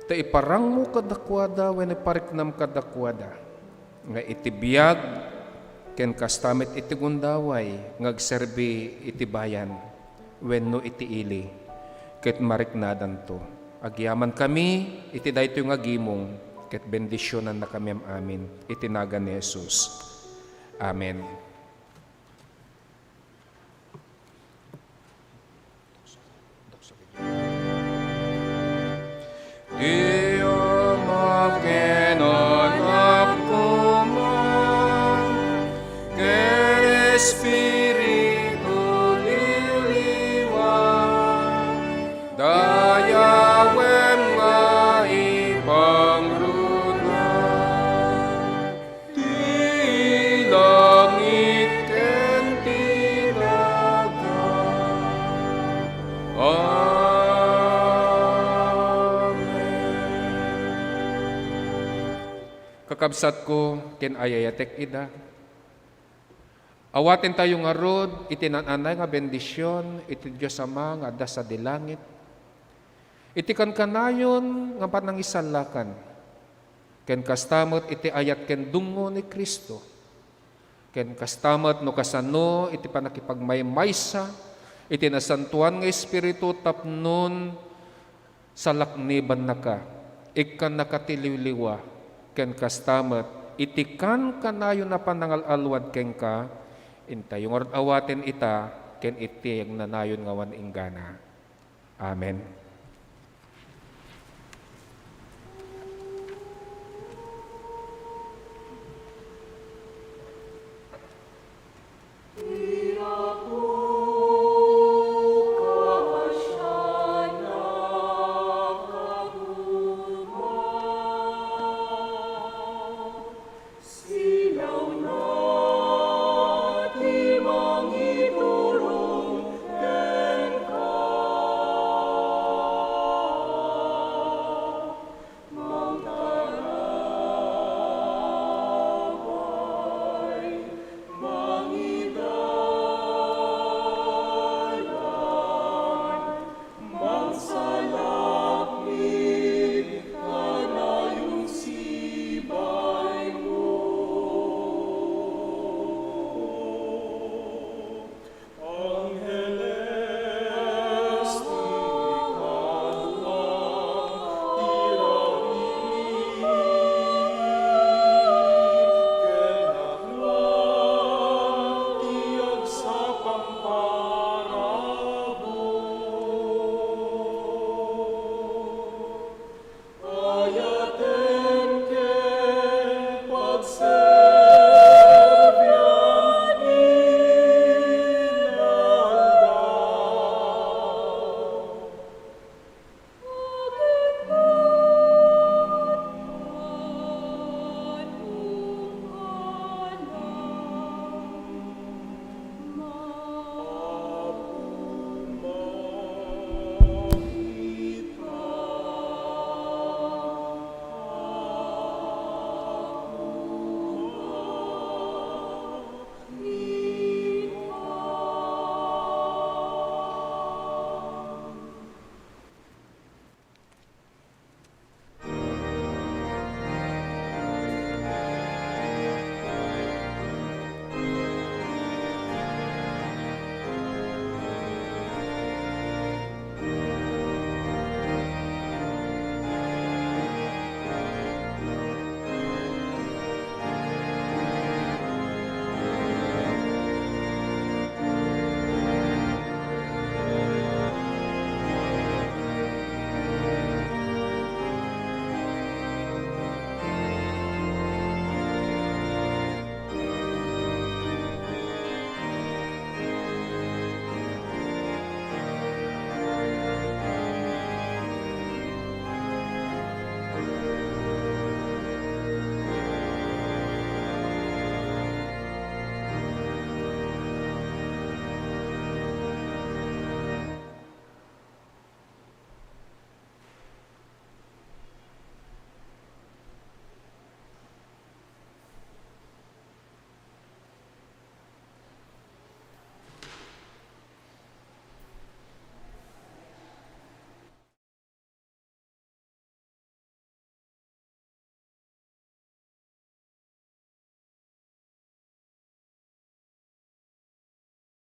ta iparangmo kadakuada wenno ipariknam kadakuada nga iti biag ken kasta met iti gundaway nga agserbi iti bayan wenno iti ili, ket mariknadanto. Agyamankami iti daytoy nga gimong, ket bendisionannakami am-amin iti nagan ni Jesus. Amen. Ti Ama ken Anak koma ken Espiritu ti Liwa, dayawem nga ipangruna ti langit ken ti daga. Amen. Kakabsatko ken ayayatek ida, awatentayo ngarud iti naan-anay nga bendision iti Dios Ama nga adda sadi langit, iti kankanayon nga panangisalakan, ken kasta met iti ayat ken dungngo ni Cristo, ken kasta met no kasano iti pannakipagmaymaysa iti Nasantoan nga Espiritu tapnon salaknibannaka, ikkannaka ti liwliwa, ken kasta met iti kankanayon a panangal-alwad kenka, intayo ngarud awaten ita ken iti agnanayon nga awan inggana. Amen.